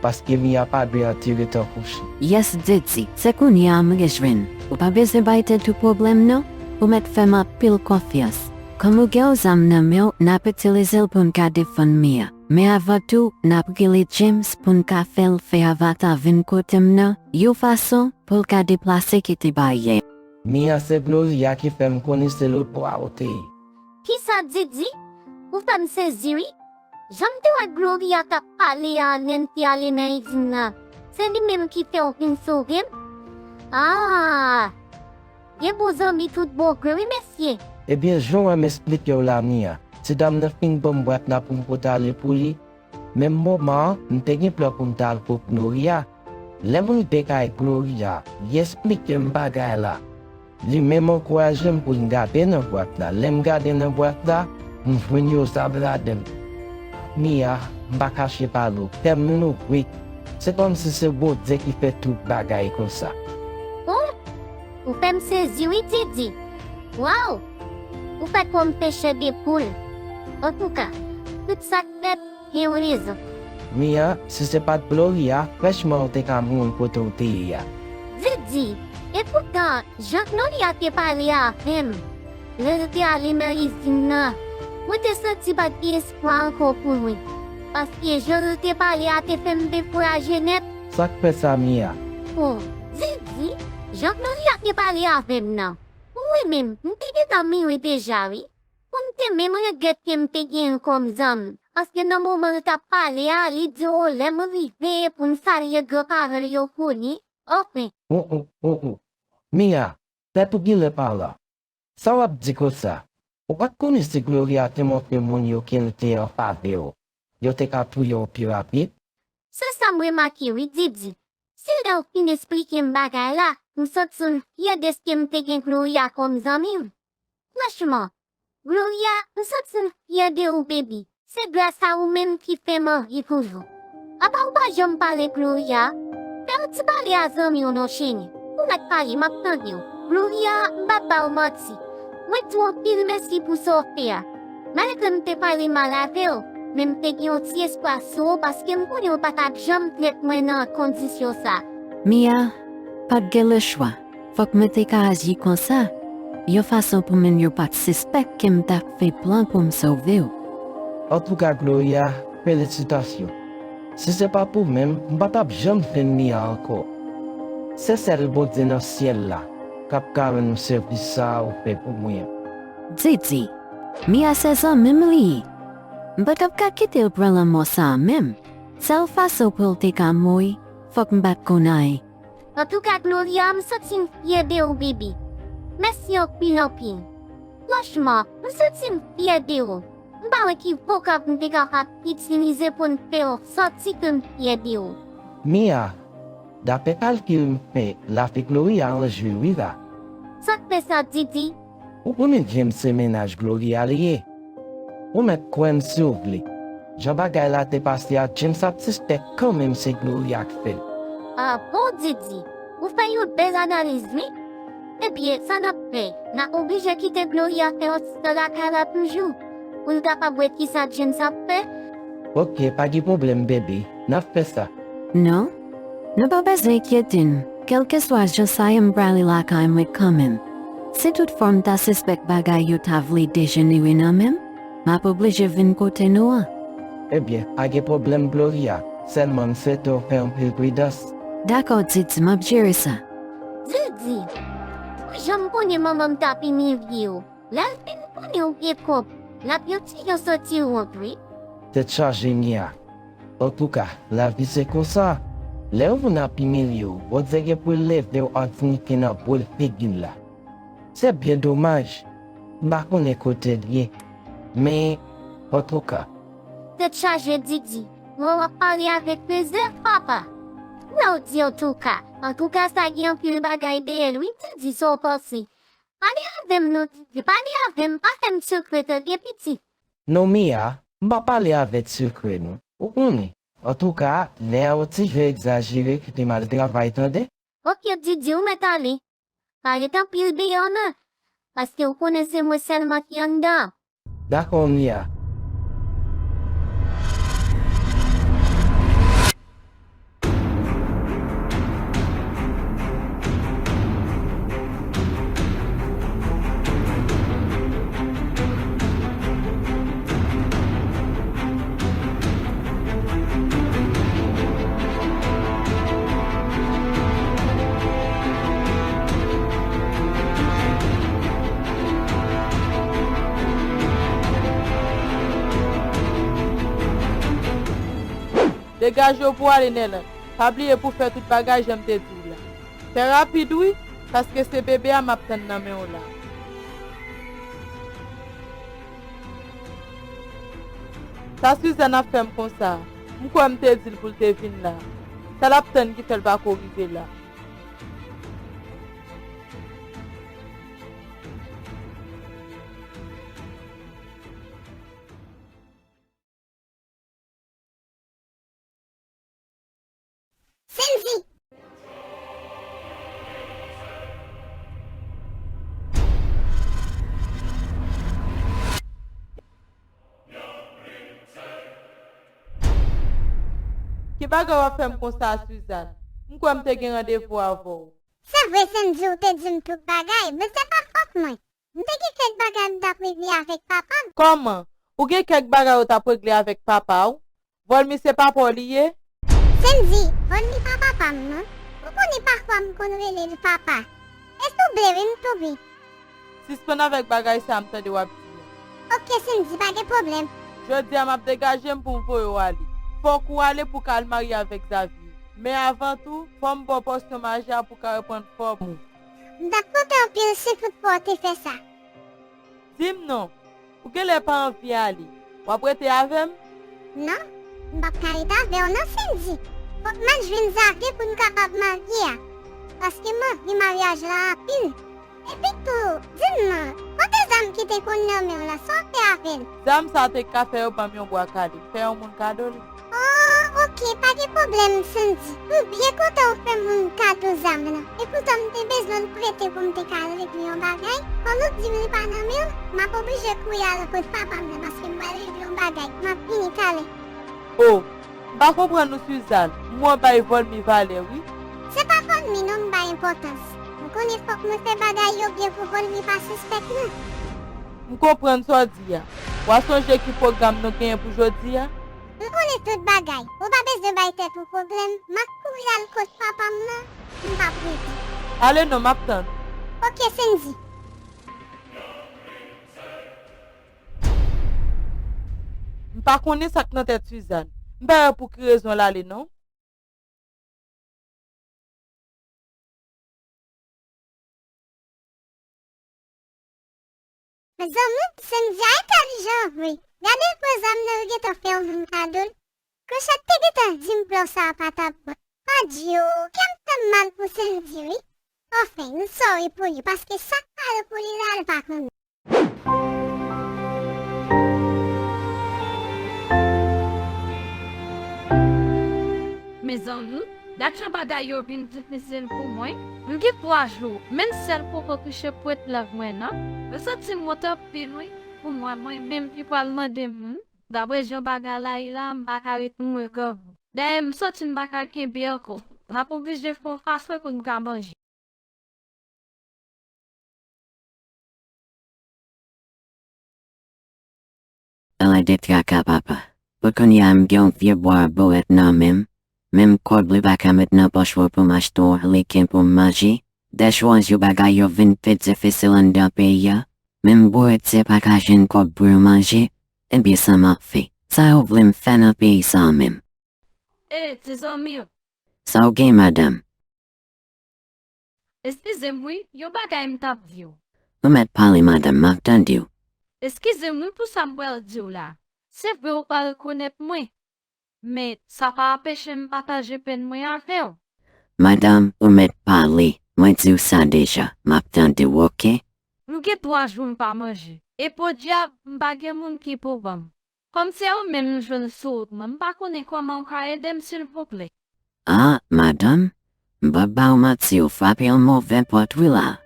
paske Mia pa dwe antere tankou chen. Yes Didi, se kounye a m rejwenn. Ou pa bezwen bay tèt ou pwoblèm non, ou mèt fè m anpil konfyans. Kòm ou gen yon zam nan men w, n ap itilize l pou n ka defann Mia. Men avan tou, n ap rele James pou n ka fè l fè Avata vin kote m nan, yon fason pou l ka deplase kite baryè. Mia, se Gloria ki fè m konnen se lòtbò a ou te ye. Kisa Didi? Ou fè m sezi wi. Jan m te wè Gloria t ap pale a lè n te ale nan izin nan, se li menm ki fè w vin sove m? Ah! Gen bon zanmi tout bon vre wi mesye. Ebyen jan w wè m esplike w la Mia, ti dam nan fin ban m bwat la pou m pote ale pou li. Menm moman an, m te gen plan pou m t al kot Gloria. Lè m rive kay Gloria, li esplike m bagay la. Li menm ankouraje m pou m gade nan bwat la. Lè m gade nan bwat la, m jwenn yon zam ladan l. Mia, m pa kache pale w, kè m louvri. Se kòmsi se Bondye ki fè tout bagay konsa. Oh! Ou fè m sezi wi Didi. Waw! Ou fè kò m fè chè de poul. Antouka, tout sa k fèt, gen yon rezon. Mia, si se pa t Gloria, franchman ou te ka mouri kote w te ye a. Didi, epoutan, jan Gloria te pale avè m lè l te ale nan izin nan, mwen te santi pa t gen espwa ankò pou mwen. Paske jan l te pale a te fè m dekouraje nèt. Sa k fè sa, Mia? O, Didi, jan Gloria te pale avè m nan. Mwen menm, m te gentan mire deja, wi. Pou m te menm regrèt ke m te gen l kòm zanmi. Paske nan moman l t ap pale a, li di, o, lè m rive pou m salye granparan l yo pou li. Anfen. O, o, o, o. Mia, tèt ou genlè pa la. Sa w ap di konsa? Ou pa t konnen si Gloria te montre moun yo ke l te an favè w, yo te ka touye w pi rapid? Se sa m remake wi, Didi. Se lè w fin esplike m bagay la, m santi m fyè dèske m te gen Gloria kòm zanmi m. Franchman, Gloria, m santi m fyè de ou, baby. Se gras a ou menm ki fè m anvi toujou. Apa w pa janm pale, Gloria? Fè yon ti pale a zanmi w non, cheri. Ou mèt pale, m ap tande w. Gloria, m p ap ba w manti. Mwen di w anpil mèsi pou sa w fè a. Malgre m te pale mal avè w, men m te gen yon ti espwa sou ou paske m konnen w pa t ap janm trèt mwen nan kondisyon sa. Mia, pa t gen lechwa. Fòk mwen te ka aji konsa, yon fason pou moun yo pa t sispèk ke m t ap fè plan pou m sove w. Antouka, Gloria, felisitasyon. Si se pa pou mwen, m pa t ap janm jwenn Mia ankò. Se sèl Bondye nan syèl la k ap ka rann ou sèvis sa a ou fè pou mwen an. Didi, Mia se zanmi m li ye. M pa t ap ka kite l pran lanmò sa a menm. Sèl fason pou l te ka mouri, fòk m pa t konn anyen. Antouka, Gloria, m santi m fyè de ou, baby. Mèsi anpil, anpil. Franchman, m santi m fyè de ou. M pa wè ki vokab m te kapab itilize pou m fè w santi ke m fyè de ou. Mia, daprè kalkil m fè, lavi Gloria an jwe wi la. Sa k fè sa, Didi? Ou konnen James se mennaj Gloria li ye. Ou mèt kwè m si w vle. Jan bagay la te pase a, James ap sispèk kanmenm se Gloria k fè l. A bon, Didi, ou fè yon bèl analiz wi. Ebyen, sa n ap fè? N ap oblije kite Gloria fè yon ti tan lakay la toujou, pou n kapab wè kisa James ap fè. Oke, pa gen pwoblèm, baby. N ap fè sa. Non, nou pa bezwen enkyete n. Kèlkeswa jan sa ye, m prale lakay mwen kanmenm. Si toutfwa m ta sispèk bagay yo ta vle dejenere nan men m, m ap oblije vin kote nou an. Ebyen, pa gen pwoblèm, Gloria. Sèlman m swete w fè anpil pridans. Dakò, Didi, m ap jere sa. Didi, ou janm konnen manman m t ap imilye w. Lè l fin konnen w gen kòb, l ap yon ti jan santi wont wi. Tèt chaje, Mia. Antouka, lavi se konsa. Lè yon moun ap imilye w, Bondye gen pou l leve w an diyite nan boul figi l la. Se byen domaj. M pa konnen kote l ye. Men, antouka. Tèt chaje, Didi. Mwen w ap pale avèk rezèv, papa. Lè w di antouka, antouka sa gen anpil bagay dèyè l wi, Didi, sa w panse? Pale avè m non, Didi, pale avè m, pa fè m sekrè tande pitit. Non, Mia, m pa pale avèk sekrè non. Ou konnen. Antouka, lè a yon ti jan egzajere, kite m al travay tande. Oke, Didi, ou mèt ale. Pa ret anpil deyò non, paske ou konnen se mwen sèlman ki anndan an. Dakò, Mia. Degaje w pou w ale, Nèland. Pa bliye pou w fè tout bagay jan m te di w la. Fè rapid wi, paske se bebe a m ap tann nan men w la. Sa Suzanne ap fè m konsa? M kwè m te di l pou l te vin la. Sa l ap tann ki fè l pako rive la? Senzi! Ki bagay w ap fè m konsa, Suzanne? M kwè m te gen randevou avè w. Se vre, Senzi, ou te di m tout bagay, men se pa fòt mwen. M te gen kèk bagay m t ap regle avèk papa m. Kòman? Ou gen kèk bagay ou t ap regle avèk papa w? Vòlmi se papa w li ye? Sendy, Von li pa papa m non. Ou konnen pafwa m konn rele l papa. E souple wi, m souple. Sispann avèk bagay sa a m tande w ap di a. Oke Sendy, pa gen pwoblèm. Jodi a m ap degaje m pou m voye w ale. Fòk ou ale pou w ka al marye avèk Xavier. Men avan tou, fò m ba w pòsyon maji a pou w ka reprann fòm ou. M t ap kontan anpil si toutfwa w te fè sa. Di m non, ou genlè pa anvi ale. W ap rete avè m? Non, m p ap ka ret avè w non Sendy. Fòk m al jwenn Xavier pou n kapab marye a. Paske m anvi maryaj la anpil. Epitou, di m non, kote zam ki te konn nan men w lan, sa w fè avè l? Zam sa a te ka fè yo ban m yon bwa kale, m fè yon moun kado li. Oh, oke, pa gen pwoblèm Sendy. M byen kontan ou fè moun kado zam lan. Epoutan m te bezwen l prete pou m te ka al regle yon bagay. Kòm ou di m li pa nan men w, m ap oblije kouri al kot papa m nan paske m pral regle yon bagay. M ap vini talè. Oh, m pa konprann ou Suzanne. M wè w bay Von li valè wi. Se pa Von li non m bay enpòtans. M konnen fòk mwen fè bagay yo byen pou Von li pa sispèk non. M konprann sa w di a. W a sonje ki pwogram nou genyen pou jodi a? M konnen tout bagay. Ou pa bezwen bay tèt ou pwoblèm. M ap kouri al kot papa m nan. M p ap rete. Ale non, m ap tann ou. Oke Sendy. M pa konnen sa k nan tèt Suzanne. M pa wè pou ki rezon l ale non. Mezanmi, Sendy a entèlijan vre. Gade pran zam nan, li gentan fè yon moun kado l. Krochèt te gentan di m plan sa a pa t ap bon. Adyo, kè m fè m mal pou Sendy wi. Anfen, m sòri pou li, paske sa k pa bon pou li la, li pa konnen. Mezanmi, dat jan bagay yo vin difisil pou mwen. M gen twa jou, menm sèl poko touche pwent lang mwen nan. M santi m wont anpil wi, pou mwen, mwen menm ki pral mande moun. Dapre jan bagay la ye la, m pa ka ret mouri grangou. Dayè, m santi m pa ka kenbe ankò. M ap oblije fè yon fason pou m ka manje. Ala de traka papa. Pou kounye a m gen yon vye bwa bowèt nan men m. Menm kòb li pa ka met nan pòch mwen pou m achte yon likin pou m manje. Dèchwa jou bagay yo vin pi difisil anndan peyi a. Menm bouretye pa ka jwenn kòb pou yo manje. Ebyen sa m ap fè? Sa yo vle m fè nan peyi sa a menm? E, ti zanmi m. Sa w gen, madanm? Eskize m wi, yon bagay m t ap di w. Ou mèt pale, madanm, m ap tande w. Eskize m wi pou sa m pral di w la. Se vre ou pa rekonèt mwen, men sa pa anpeche m pataje pèn mwen avè w. Madanm, ou mèt pale, mwen di w sa deja, m ap tande w, oke? M gen twa jou m pa manje, e podyab, m pa gen moun ki pou ban m. Kòm se ou menm m jwenn sou wout mwen, m pa konnen kòman w ka ede m, silvouplè. Ah, madanm, m p ap ba w manti, ou frape yon move pòt wi la.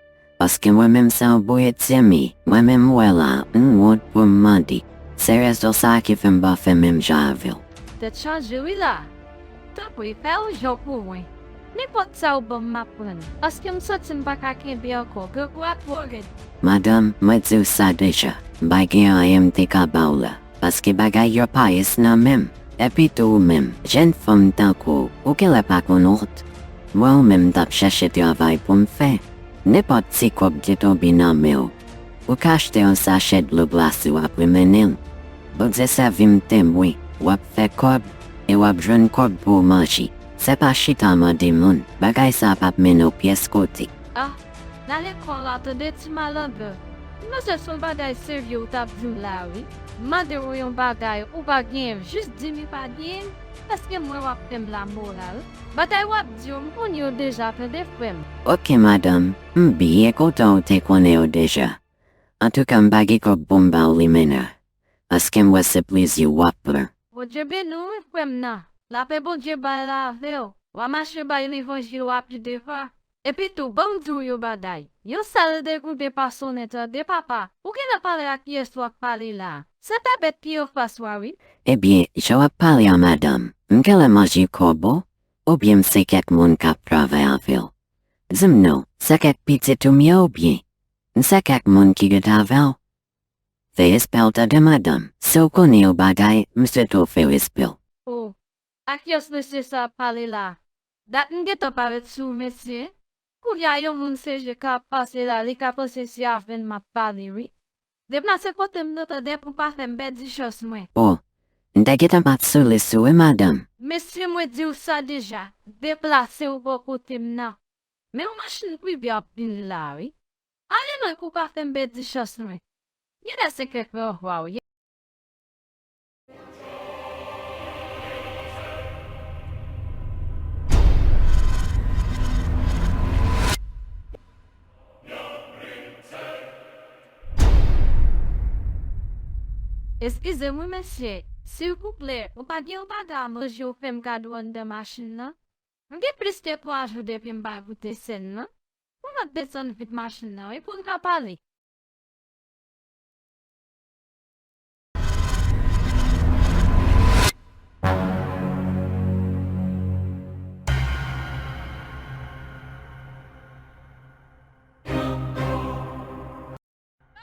Paske mwen menm se yon bouretye m ye, mwen menm m wè la, m wont pou m mande. Se rezon sa a ki fè m pa fè menm jan avè w. Tèt chaje wi la. Tanpri, fè yon jan pou mwen. Nenpòt sa ou ban m, m ap pran l. Paske m santi m pa ka kenbe ankò, grangou a twò rèd. Madanm, mwen di w sa deja, m pa gen anyen m te ka ba w la. Paske bagay yo pa yès nan men m. Epi tou ou menm, jèn fanm tankou w, ou genlè pa konn wont. Mwen ou menm m t ap chèche travay pou m fè. Nenpòt ti kòb ki tonbe nan men w, ou ka achte yon sachè dlo glase w ap remennen l. Bondye sèvi m temwen, w ap fè kòb, e w ap jwenn kòb pou w manje. Se pa chita mande moun, bagay sa p ap mennen w pyès kote. Ah, nan lekòl la, tande ti malandren. M panse se yon bagay serye ou t ap di m la, wi. M mande w yon bagay, ou pa genyen, jis di m li pa genyen, èske m wè w ap fè m lamoral? Bagay w ap di yo, m konnen yo deja, tande, frè m. Oke, madanm, m byen kontan ou te konnen yo deja. Antouka, m pa gen kòb pou m ba w li menm nan, paske m wè se plezi w ap pran. Bondye beni w, wi, frè m nan. Lapè Bondye bay la avè w. W a mache bay levanjil w a pi devan. Epi tou, ban m di w yon bagay. Yon sèl degoute pa sonnen, tande, papa. Ou genlè pale ak kiyès w ap pale la. Se pa bèt ki anfas w a, wi. Ebyen, jan w ap pale a, madanm, m genlè manje kòb ou, oubyen m se kèk moun k ap travay avè w? Di m non, se kèk pitit ou m ye oubyen m se kèk moun ki rete avè w? Fè respè w, tande, madanm. Si w konnen yon bagay, m swete w fè respè w. O, A kiyès mesye sa ap pale la? Dat m gentan parèt sou mesye. Kounye a yon moun se je k ap pase la, li ka panse se avè l m ap pale wi. Deplase kote m nan tande pou pa fè m pèdi chans mwen. Oh, m ta gentan ap sou li sou wi madanm. Mesye mwen di w sa deja, deplase w bò kote m nan. Men yon machin prive ap vini la wi. Ale lwen pou pa fè m pèdi chans mwen. Genlè se kèk lòvwa w ye. Eskize m wi mesye, silvouplè, ou pa gen yon bagay a manje ou fè m kado anndan machin nan? M gen plis ke twa jou depi m pa goute sèn nan. Ou mèt desann vit machin nan wi pou n ka pale.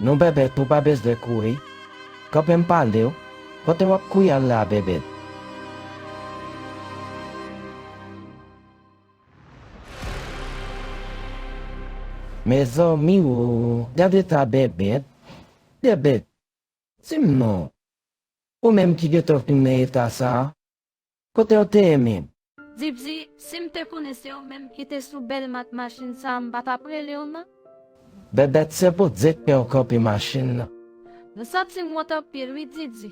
Non Bèbèt, ou pa bezwen kouri. Kanpe m pale w. Kote w ap kouri al la Bèbèt? Mezanmi o, gade eta Bèbèt. Bèbèt, di m non. Ou menm ki gentan fin nan eta sa a, kote w te ye menm? Didi, si m te konnen se ou menm ki te sou bèl mak machin sa a, m pa t ap rele w non. Bèbèt, se Bondye k fè w kanpe machin nan. M santi m wont anpil wi Didi.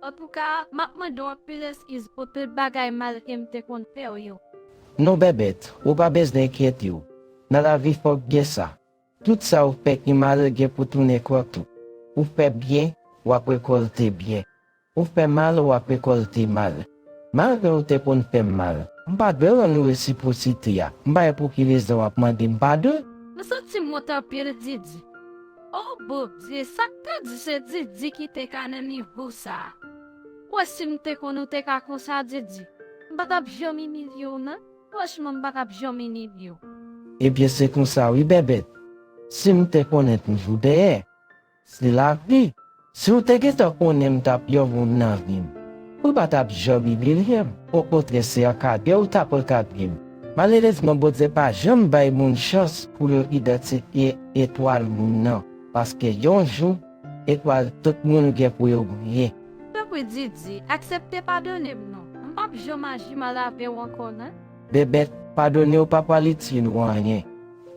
Antouka, m ap mande w anpil eskiz pou tout bagay mal ke m te konn fè w yo. Non Bèbèt, ou pa bezwen enkyete w. Nan lavi fòk gen sa. Tout sa ou fè ki mal gen pou tounen kont ou. Ou fè byen, w ap rekòlte byen. Ou fè mal, w ap rekòlte mal. Malgre ou te konn fè m mal, m pa dwe rann ou resipwosite a. M pa wè pou ki rezon w ap mande m padon. M santi m wont anpil Didi. O Bondye, sa k ta di se Didi ki te ka nan nivo sa a? Ou wè si m te konn ou te ka konsa Didi, m pa t ap janm imilye w non. Franchman, m pa t ap janm imilye w. Ebyen, se konsa wi, Bèbèt. Si m te konnen toujou dèyè. Se lavi. Si w te gentan konnen m t ap yon moun nan vi m, ou pa t ap janm imilye m. Okontrè, se ankadre w t ap ankadre m. Malerezman, Bondye pa janm bay moun chans pou yo idantifye etwal moun nan, paske yon jou, etwal tout moun gen pou yo briye. Tanpri Didi, aksepte padone m non. M p ap janm aji mal avè w ankò non. Bèbèt, padone w pa pral itil ou anyen,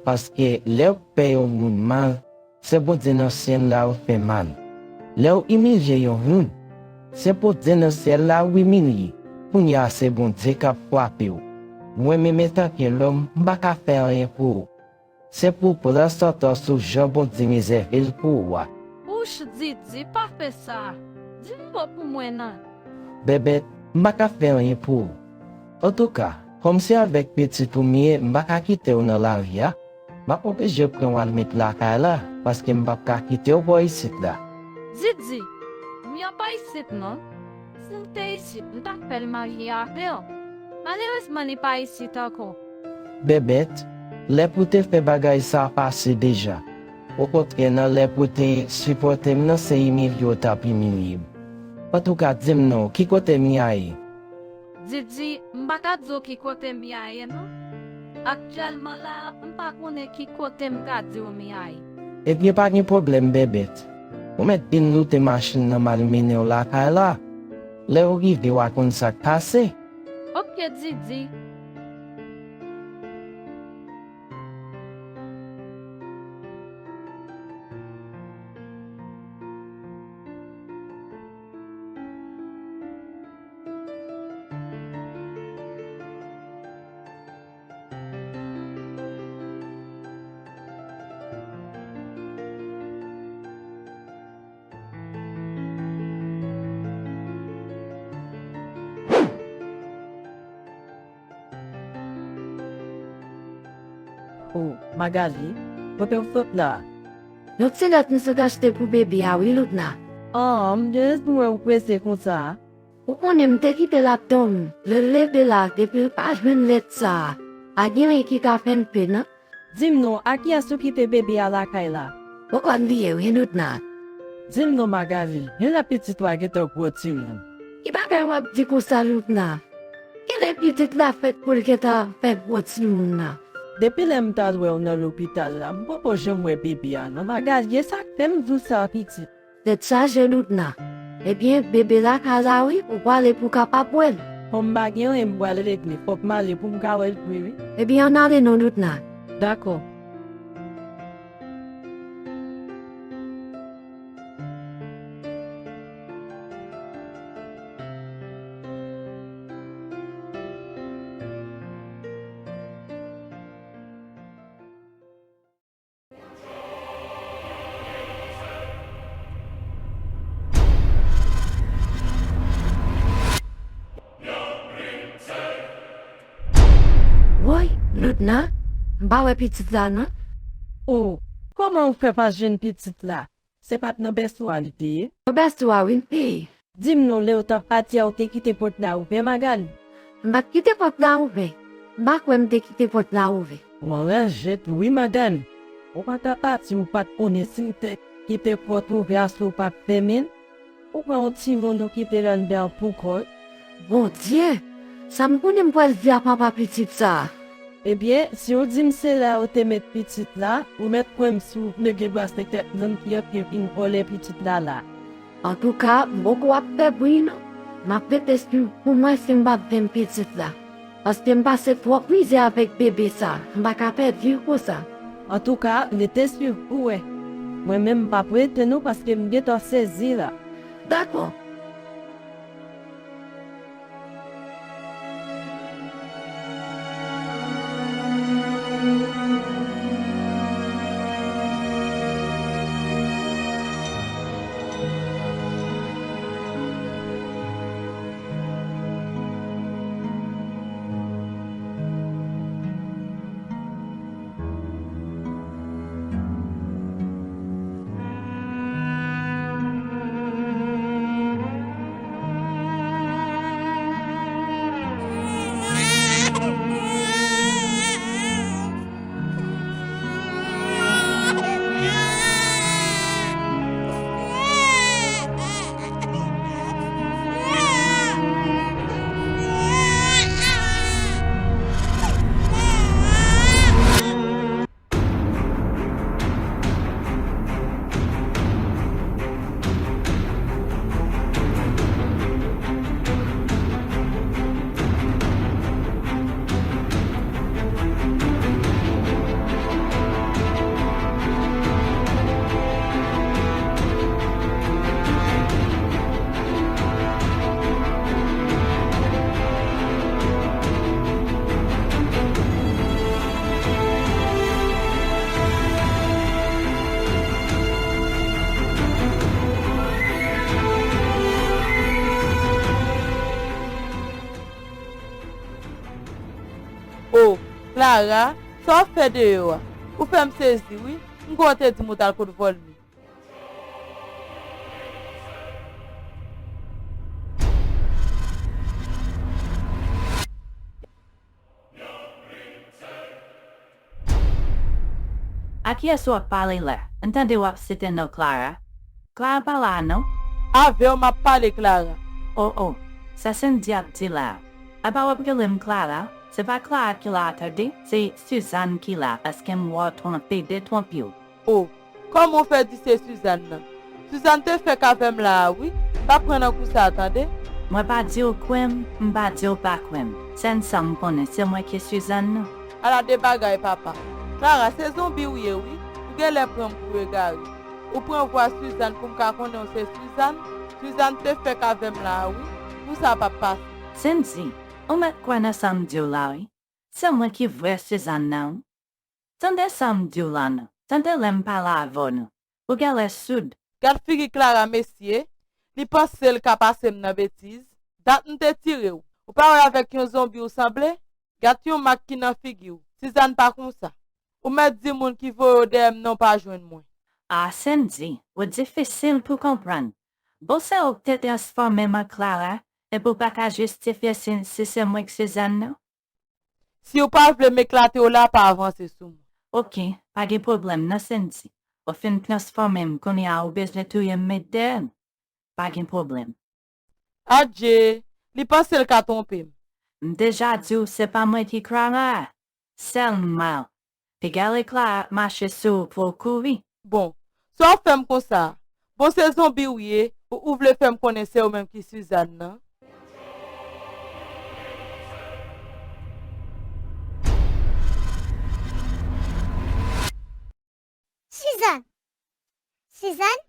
paske lè w fè yon moun mal, se Bondye nan syèl la ou fè mal. Lè w imilye yon moun, se Bondye nan syèl la ou imilye. Kounye a se Bondye k ap frape w. Mwen menm antanke lòm, m pa ka fè anyen pou ou. Se pou w pran santans ou jan Bondye rezève l pou ou a. Wouch Didi, pa fè sa. Di m non pou mwen non. Bèbèt, m pa ka fè anyen pou ou. Antouka, kòm se avèk pitit ou m ye, m pa ka kite w nan lari a. M ap oblije pran w al met lakay la, paske m p ap ka kite w bò isit la. Didi, m pa isit non. Si m te isit, m t ap fè l marye avè w. Malerezman, li pa isit ankò. Bèbèt, lè pou te fè bagay sa a pase deja. Okontrè, nan lè pou te sipòte m nan, se imilye w t ap imilye m. Antouka, di m non, ki kote Mia ye? Didi, m pa ka di w ki kote Mia ye non. Aktyèlman la a, m pa konnen ki kote m ka di w Mia ye. Ebyen, pa gen pwoblèm, Bèbèt. Ou mèt vin loute machin nan m al mennen w lakay la. Lè w rive, w a konn sa k pase. Oke, Didi. O, Magali, kote w sot la? Yon ti lèt m sot achte pou bebe a wi, Loutna. An, m te ret pou wè ou prese konsa. Ou konnen m te kite l ap dòmi. Lè l leve la, depi l pa jwenn lèt sa a, pa gen anyen ki ka fè l pe non. Di m non, a kiyès ou kite bebe a lakay la? Ou konn li ye wi, Loutna. Di m non, Magali, gen lè pitit ou a gentan gwo timoun. Ki bagay w ap di konsa, Loutna? Kote pitit la fèt pou l gentan fè gwo timoun nan? Depi lè m t al wè w nan lopital la, m poko janm wè bebe a non. Magali, e sa k fè m di w sa, pitit. Tèt chaje, Loutna. Ebyen, bebe la ka la wi, ou prale pou w kapab wè l. Kòm m pa gen anyen m pral regle, fòk m ale pou m ka wè l vre wi. Ebyen, ann ale non, Loutna. Dakò. Woy, Loutna, m pa wè pitit la non. O, kòman w fè pa jwenn pitit la? Se pa t nan bèso a li te ye? Nan bèso a wi l te ye. Di m non, lè w t ap pati a, w te kite pòt la ouvè, Magali? M pa t kite pòt la ouvè. M pa kwè m te kite pòt la ouvè. Mwen ranje tou wi, madanm. Ou pa t ap pati, ou pa t konnen si m te kite pòt ouvè a, si w pa t fèmen l. Ou pran yon timoun ou kite l anndan an poukò l. Bondye! Sa m konnen m pral di a papa pitit sa a? Ebyen, si w di m se la yo te met pitit la, ou mèt kwè m si w vle gen dwa se kèk nonm ki antre vin vòlè pitit la la. Antouka, m poko ap fè bri non. M ap rete swiv pou mwen si m p ap jwenn pitit la. Paske m pase twòp mizè avèk bebe sa, m pa ka pèdi l konsa. Antouka, rete swiv pou wè. Mwen menm m p ap rete non paske m gentan sezi la. Dakò. O, Clara, sa w ap fè deyò a? Ou fè m sezi wi. M kwè w te di m ou t al kot Volmy. A kiyès w ap pale la? M tande w ap site non Clara. Clara pa la non. Avè w m ap pale, Clara. O, o, sa Sandy ap di la a? Apa w ap rele m Clara? Se pa Clara ki la a tande, se Suzanne ki la, paske m wè w twonpe, detwonpe w. O, kòman w fè di se Suzanne nan? Suzanne te fèk avè m la a wi, m pa pran nan kou sa a tande. Mwen pa di w kwè m, m pa di w pa kwè m. Sèl sa m konnen, se mwen ki Suzanne nan. Ala de bagay papa. Clara, se zonbi w ye wi, ou genlè pran m pou egare. Ou pran vwa Suzanne pou m ka konnen w se Suzanne? Suzanne te fèk avè m la a wi, kou sa p ap pase. Sandy, ou mèt kwè nan sa m di w la wi. Se mwen ki vrè Suzanne nan wi. Tande sa m di w la non. Tande lè m pale avè w non. Ou genlè soud. Gad figi Clara mesye, li panse l ka pase m nan betiz. Dat m te tire w. Ou pa wè avèk yon zonbi w sanble? Gad yon mak ki nan figi w. Suzanne pa konsa. Ou mèt di moun ki voye w dèyè m non pa jwenn mwen. A Sandy, ou difisil pou konprann. Bon se ou k te transfòme m an Clara, epi ou pa ka jistifye si, si se mwen k Suzanne nan? Si w pa vle m eklate w la, pa avanse sou mwen. Oke, pa gen pwoblèm non Sandy. Ou fin transfòme m, kounye a ou bezwen touye m met dèyè m? Pa gen pwoblèm. Adje, li panse l ka twonpe m. M deja di w se pa mwen ki Clara a. Sèlman. Piga lekla ap mache sou ou pou w kouri. Bon, sa w fè m konsa? Bon, se zonbi w ye, ou, ou vle fè m konnen se ou menm ki Suzanne nan? Suzanne! Suzanne?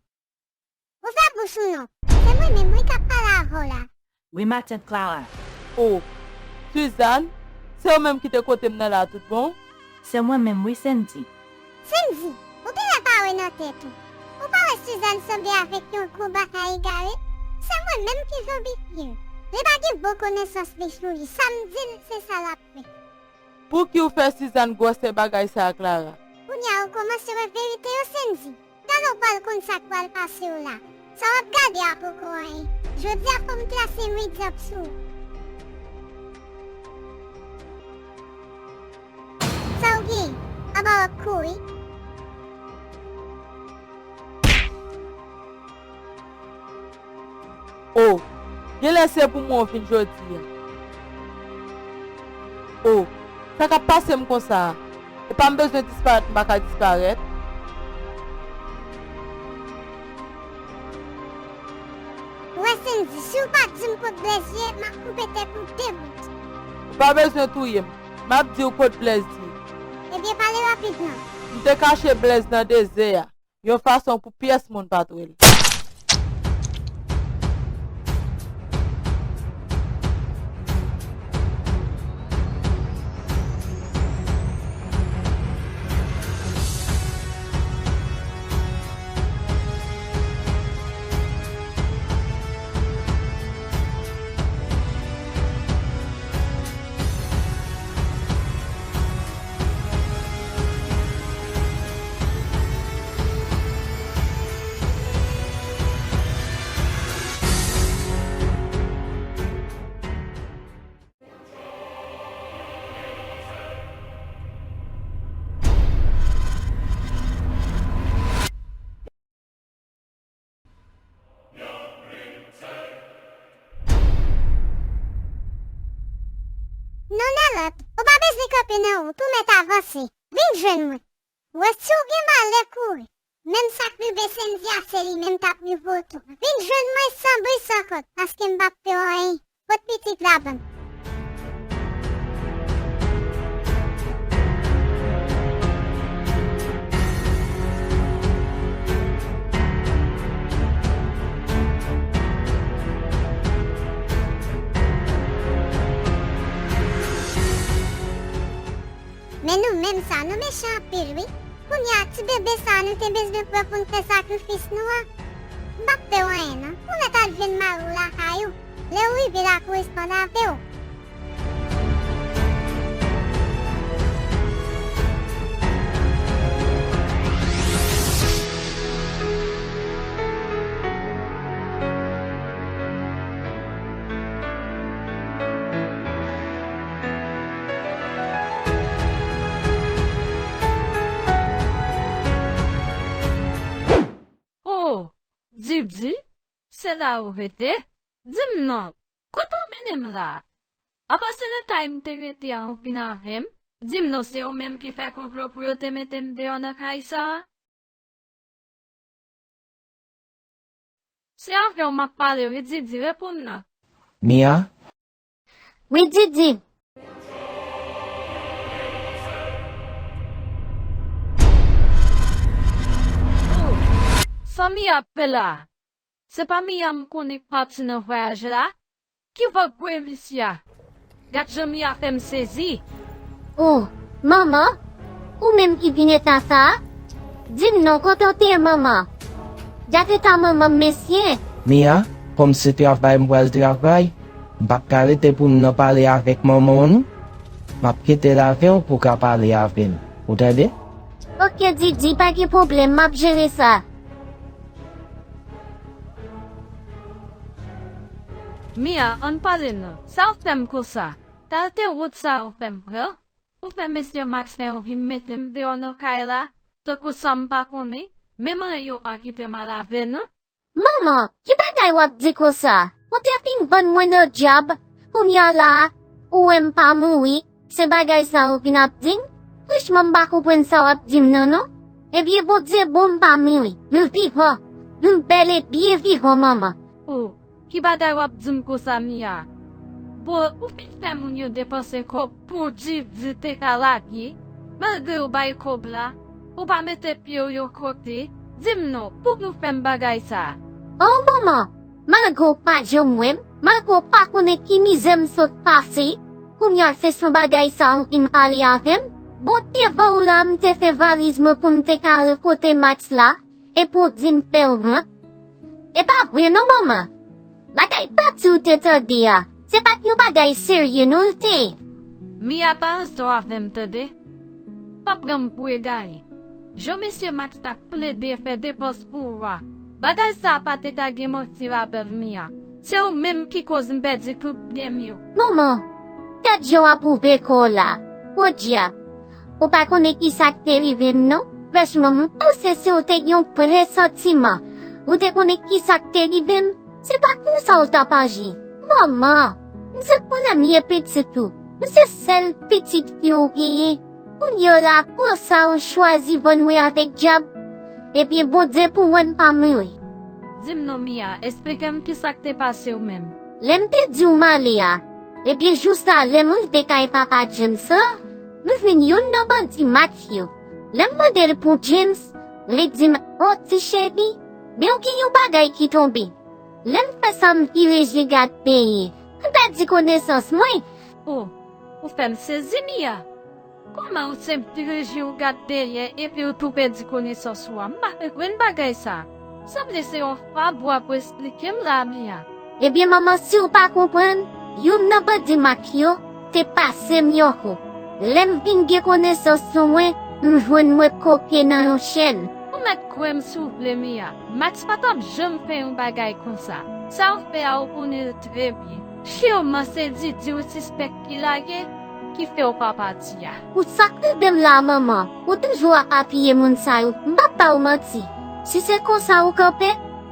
Ouvè bouch ou non. Se mwen menm wi k ap pale avè w la. Wi, matant Clara. O, Suzanne, se ou menm ki te kote m nan la tout bon? Se mwen menm wi, Sandy. Sandy, ou genlè pa wè nan tèt ou. Ou pa wè Suzanne sanble avèk yon gwo bagay egare? Se mwen menm ki zonbifye l. Li pa gen bon konesans li sou li. Sa m di l, se sa l ap fè. Pouki w fè Suzanne gwòsè bagay sa a, Clara? Kounye a ou kòmanse wè verite yo, Sandy. Talè w pral konn sa k pral pase w la. Sa w ap gade a poko anyen. Jodi a fò m trase yon egzanp sou ou. Sa w gen? Aba w ap kouri? O, genlè se pou mwen w vin jodi a. O, sa k ap pase m konsa a? Epa m bezwen disparèt, m pa ka disparèt. Wè Sandy, si w pa di m kot Blaise ye, m ap koupe tèt ou de bout. Ou pa bezwen touye m. M ap di w kot Blaise ye. Ebyen, pale rapidman. M te kache Blaise nan dezè a, yon fason pou pyès moun pa t wè l. Non, Nalòt, ou pa bezwen kanpe nan wout, ou mèt avanse. Vin jwenn mwen. Wè, si w gen malè, kouri. Menm sa k rive Sandy a, se li menm k ap rive w tou. Vin jwenn mwen san bri san kont, paske m p ap fè w anyen. Pot pitit la ban m. Men nou menm sa, nou mechan anpil wi. Kounye a, ti bebe sa a nou te bezwen pran pou n fè sakrifis nou an, m p ap fè w anyen non. Ou mèt al jwenn mari w lakay ou. Lè w rive la, koresponn avè w. O, Didi, se la ou rete? Di m non, kote w mennen m la? Apa se nan kay m te rete a ou vin avè m? Di m non, se ou menm ki fè konplo pou yo te mete m deyò nan kay sa a? Se avè w m ap pale wi, Didi, reponn nan. Mia? Wi, Didi. O, sa Mia ap fè la? Se pa Mia m konnen k pati nan vwayaj la? Ki vag voye misye a? Gad jan Mia fè m sezi. O, manman? Ou menm ki vin eta sa a? Di m non, kote w te ye, manman? Gad eta manman m, mesye! Mia, kòm se travay m pral travay, m p ap ka rete pou m nan pale avèk manman w non. M ap kite l avè w pou w ka pale avè l. Ou tande? Oke, Didi, pa gen pwoblèm, m ap jere sa. Mia, ann pale non. Sa w fè m konsa? Kalte wout sa a ou fè m pran? Ou fè mesye Max fè yo vin mete m deyò nan kay la, tankou sa m pa konnen, menm anyen yo pa kite m al avè non. Manman, ki bagay w ap di konsa? Ou te fin vann mwen nan dyab, kounye a la a, Ou wè m pa mouri, se bagay sa ou vin ap di m? Franchman, m pa konprann sa w ap di m nan, non. Ebyen, Bondye bon, m pa mouri. M vivan. M bèl e byen vivan, manman. O, ki bagay w ap di m konsa, Mia? Bon, ou fin fè moun yo depanse kòb pou di di te ka lage, malgre yo bay kòb la, ou pa mete pye w yon kote, di m non, pou ki w fè m bagay sa? O, manman, malgre w pa janm wè m, malgre w pa konnen ki mizè m sot pase, kounye a se sou bagay sa ou vin pale avè m? Bon, devan w la, m te fè valiz mwen pou m te ka al kote Max la, epi w di m fè w wont. E pa vre non, manman. Bagay pati w te tande a, se pa t yon bagay serye non l te ye. Mia, pa ansto avè m tande. Pa pran m pou egare. Jan mesye Max t ap plede fè depans pou ou a, bagay sa a pa te ka gen manti ladan l, Mia. Se ou menm ki koz m pèdi tout byen m yo. Manman, gad jan w ap ouvè kò w la. Podyab. Ou pa konnen ki sa k te rive m non. Franchman, m panse si w te gen yon presantiman, ou te konnen ki sa k te rive m. Se pa konsa w t ap aji. Manman, m se premye pitit ou. M se sèl pitit fi w genyen. Kounye a la, konsa ou chwazi vann mwen avèk dyab? Ebyen, Bondye pou mwen m pa mouri. Di m non, Mia, esplike m ki sa k te pase w menm. Lè m te di w m ale a, ebyen, jou sa, lè m rive kay papa James lan, m jwenn youn nan bandi Max yo. Lè m mande l pou James, li di m, o, ti cheri, men w gen yon bagay ki tonbe. Lè m fè sa, m vire je gade dèyè, m pèdi konesans mwen. O, ou fè m sezi, Mia. Kòman ou senp dirije w gad dèyè epi w tou pèdi konesans ou a? M pa konprann bagay sa. Sanble se yon fab w ap esplike m la, Mia. Ebyen, manman, si w pa konprann, youn nan bandi Max yo te pase m yon kou. Lè m vin gen konesans sou mwen, m jwenn mwen koke nan yon chèn. Ou mèt kwè m si w vle, Mia. Max pa t ap janm fè yon bagay konsa. Sa w fè a, ou konnen l trè byen. Siman se Didi ou sispèk ki lage, ki fè w pa pati a. Pou sa k rive m la, manman, ou toujou ap apiye moun sa yo. M p ap ba w manti. Si se konsa ou kanpe,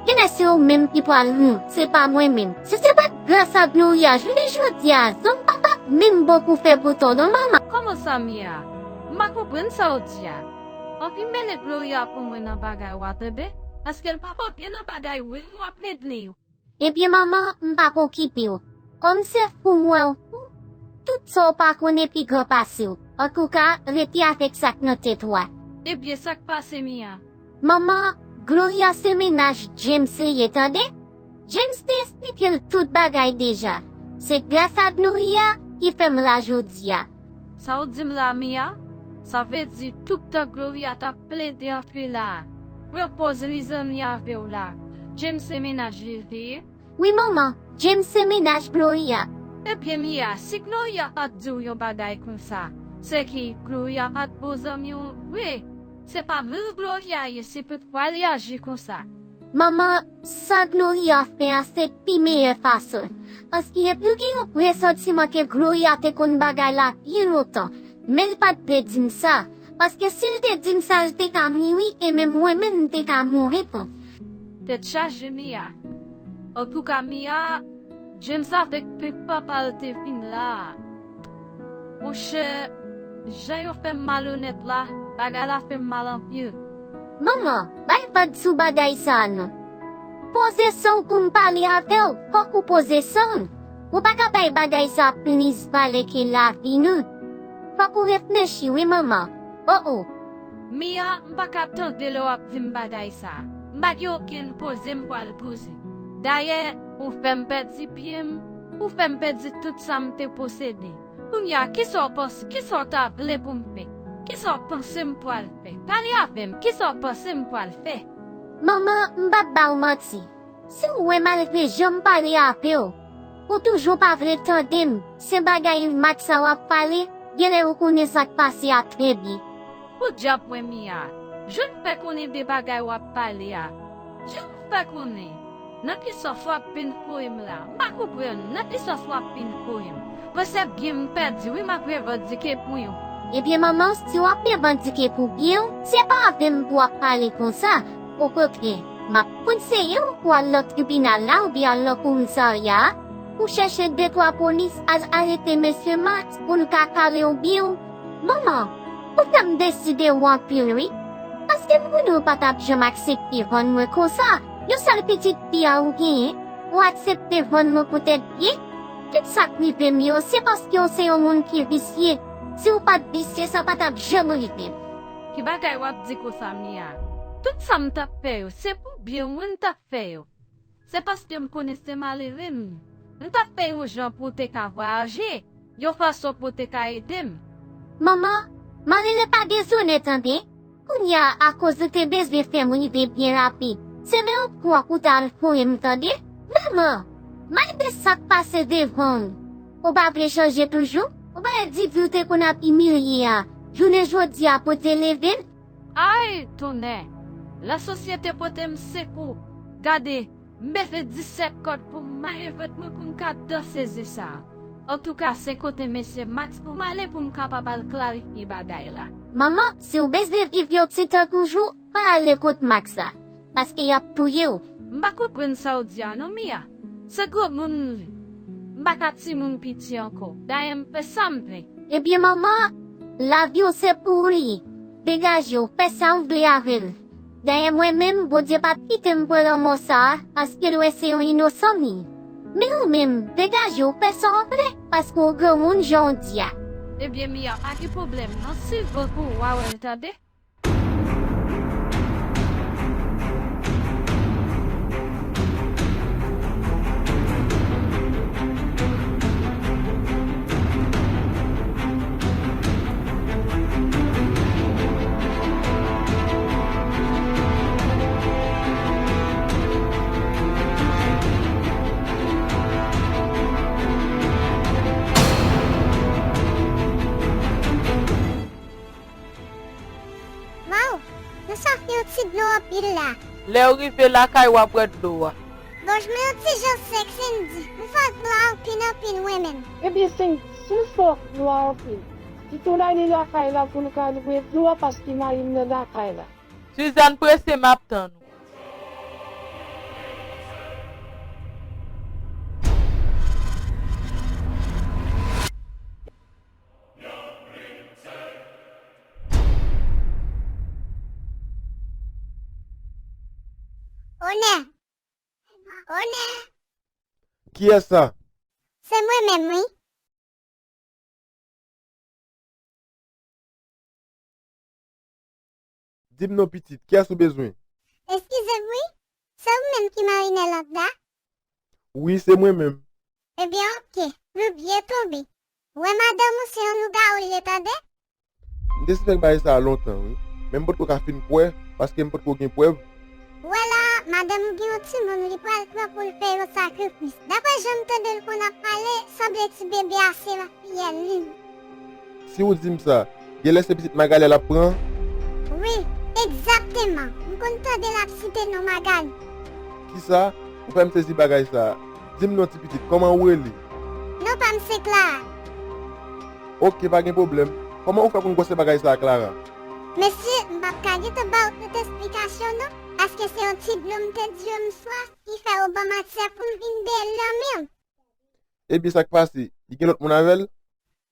genlè se ou menm ki pral mouri, se pa mwen menm. Si se pa t gras a Gloria, jounen jodi a, zòn pa t ap menm bon pou fè bouton non, manman. Kòman sa, Mia? M pa konprann sa w di a. Anvi mele Gloria pou mwen nan bagay ou a, tande, paske l pa fò byen nan bagay ou, e nou ap regle yo. Ebyen, manman, m p ap okipe w. Kòm se fou m wè w fou, tout sa w pa konnen pi gran pase w. Antouka, rete avèk sa k nan tèt ou a. Ebyen, sa k pase, Mia? Manman, Gloria se mennaj James li ye, tande. James te esplike l tout bagay deja. Se gras a Gloria ki fè m la jodi a. Sa w di m la, Mia? Sa vle di tout tan Gloria t ap plede antre la a, pran pòz li zanmi avè w la, James se mennaj li l te ye? Wi, manman, James se mennaj Gloria. Ebyen, Mia, si Gloria pa t di w yon bagay konsa, se ke Gloria pa t bon zanmi w vre. Se pa menm Gloria ye, se poutfwa li aji konsa. Manman, sa Gloria fè a se pi meyè fason. Paske epi l gen yon presantiman ke Gloria te konn bagay la byen lontan, men l pa t vle di m sa. Paske si l te di m sa, l te ka mouri, e menm mwen menm, m te ka mouri tou. Tèt chaje, Mia. Antouka, Mia, James avèk pèp papa l te vin la a. Monchè, jan yo fè m malonèt la, bagay la fè m mal anpil. Manman, bay vag sou bagay sa a non. Poze san w pou m pale avè w, fòk ou poze san w. Ou pa ka bay bagay sa a plis valè ke lavi nou. Fòk ou reflechi wi, manman. O o. Mia, m pa ka tande lè w ap di m bagay sa a. M pa gen okenn poze m pral poze. Dayè, ou fè m pèdi byen m, ou fè m pèdi tout sa m te posede. Kounye a, kisa w panse, kisa w ta vle pou m fè? Kisa w panse m pral fè? Pale avè m, kisa w panse m pral fè? Manman, m p ap ba w manti. Si w wè malgre jan m pale avè w, ou toujou pa vle tande m, se bagay Max sa w ap pale, genlè ou konnen sa k pase a trè byen. Podyab mwen, Mia, jan m fè konnen de bagay w ap pale a? Jan m fè konnen? Nan ki sans w ap vin kouri m la? M pa konprann, nan ki sans w ap vin kouri m? Mwen se byen m pèdi wi, m ap revandike pou yo. Ebyen manman, si w ap revandike pou byen w, se pa avè m pou w ap pale konsa. Okontrè, m ap konseye w pou w al nan tribinal la oubyen al nan komisarya a, Ou chèche de twa polis al arete mesye Max pou l ka kare w byen w. Manman, ou fè m deside w anpil wi. Paske m konnen w pa t ap janm aksepte vann mwen konsa. Yon sèl pitit fi a ou genyen, ou aksepte vann mwen poutèt byen? Tout sa k rive m yo, se paske w se yon moun ki visye. Si w pa t visye, sa pa t ap janm rive m. Ki bagay w ap di konsa, Mia? Tout sa m t ap fè yo, se pou byen w mwen m t ap fè yo. Se paske m konnen se malere m. M t ap fè yon jan pou w te ka vwayaje, yon fason pou w te ka ede m. Manman, malere pa dezonnen tande. Kounye a, akoz ou te bezwen fè m rive byen rapid, se nan yon pwòp ou t al foure m tande. Manman, malgre sa k pase devan w, ou pa vle chanje toujou? Ou pa wè Didi w te konn ap imilye a, jounen jodi a pou te leve l? Ay, tonnè! Lasosyete pote m sekou. Gade, m bezwen disèt kòd pou m mare vant mwen pou m ka danse zen sa a. Antouka, se kote mesye Max pou m ale pou m kapab al klarifye bagay la. Manman, si w bezwen viv yon ti tan toujou, pa ale kot Max la, paske y ap touye w. M pa konprann sa w di a non, Mia. Se granmoun m ye. M pa ka timoun piti ankò. Dayè m fè sa m vle. Ebyen manman, lavi w se pou ou li ye. Degaje w, fè sa w vle avè l. Dayè mwen menm, Bondye p ap kite m pran lanmò sa a, paske l wè se yon inosan m ye. Men ou menm, degaje w, fè sa w vle, paske w granmoun jan w di a. Ebyen Mia, pa gen pwoblèm non, si van kou w a wè l tande. Waw! Nou sòf yon ti dlo anpil la. Lè w rive lakay, w ap bwè dlo a. Gòj mwen yon ti jan sèk, Sendy. M sòf dlo a anpil, anpil, mwen menm. Ebyen, Sendy, si w sòf dlo a anpil, kite w ale lakay la pou nou ka bwè dlo a, paske mari m nan lakay la. Suzanne prese, m ap tann ou. Onè! Onè! Kiyès sa? Se mwen menm, wi. Di m non pitit, kiyès ou bezwen? Eskize m wi, se ou menm ki mari Nèlande la? Wi, se mwen menm. Ebyen, oke, nou byen tonbe. Ou wè madanm ou se yon lougawou l ye tande. M te sispèk bagay sa a lontan, wi. Men m potko ka fin kwè, paske m potko gen prèv. Ou wè la, madanm ou gen yon timoun li pral pran pou l fè yon sakrifis. Daprè jan m tande l konn ap pale, sanble ti bebe a se lafiyèl li. Si w di m sa, genlè se pitit Magali a l ap pran? Wi, egzakteman. M konn tande l ap site non Magali. Kisa? Ou fè m sezi bagay sa a. Di m non ti pitit, kòman ou rele? Non pa m se Clara. Oke, pa gen pwoblèm. Kòman ou fè konn gwosè bagay sa a, Clara? Mesye, m p ap ka gentan ba w tout esplikasyon non, paske se yon ti dlo m te di yo m swaf ki fè yo ban m aksè pou m vin bèl nan men w. Ebyen, sa k pase? Li gen lòt moun avè l?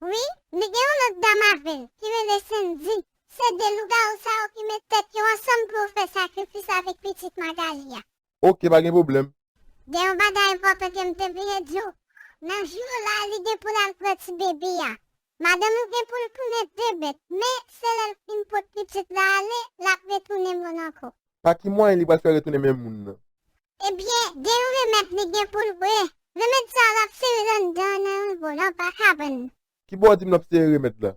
Wi, li gen yon lòt dam avè l, ki rele Sendy. Se de lougawou sa yo ki met tèt yo ansanm pou yo fè sakrifis avèk pitit Magali a. Oke, pa gen pwoblèm. Gen yon bagay enpòtan ke m te bliye di w. Nan jou yo la, li gen pou l al pran ti bebe a. Madanm ou gen pou l tounen de bèt, men se lè l fin pot pitit la ale, l ap retounen mòn ankò. Pa ki mwayen li pral fè retounen menm moun nan? Ebyen, gen yon remèd li gen pou l bwè. Remèd sa a l ap sere l anndan nan yon bòl anba kabann nan. Ki bò w di m l ap sere remèd la?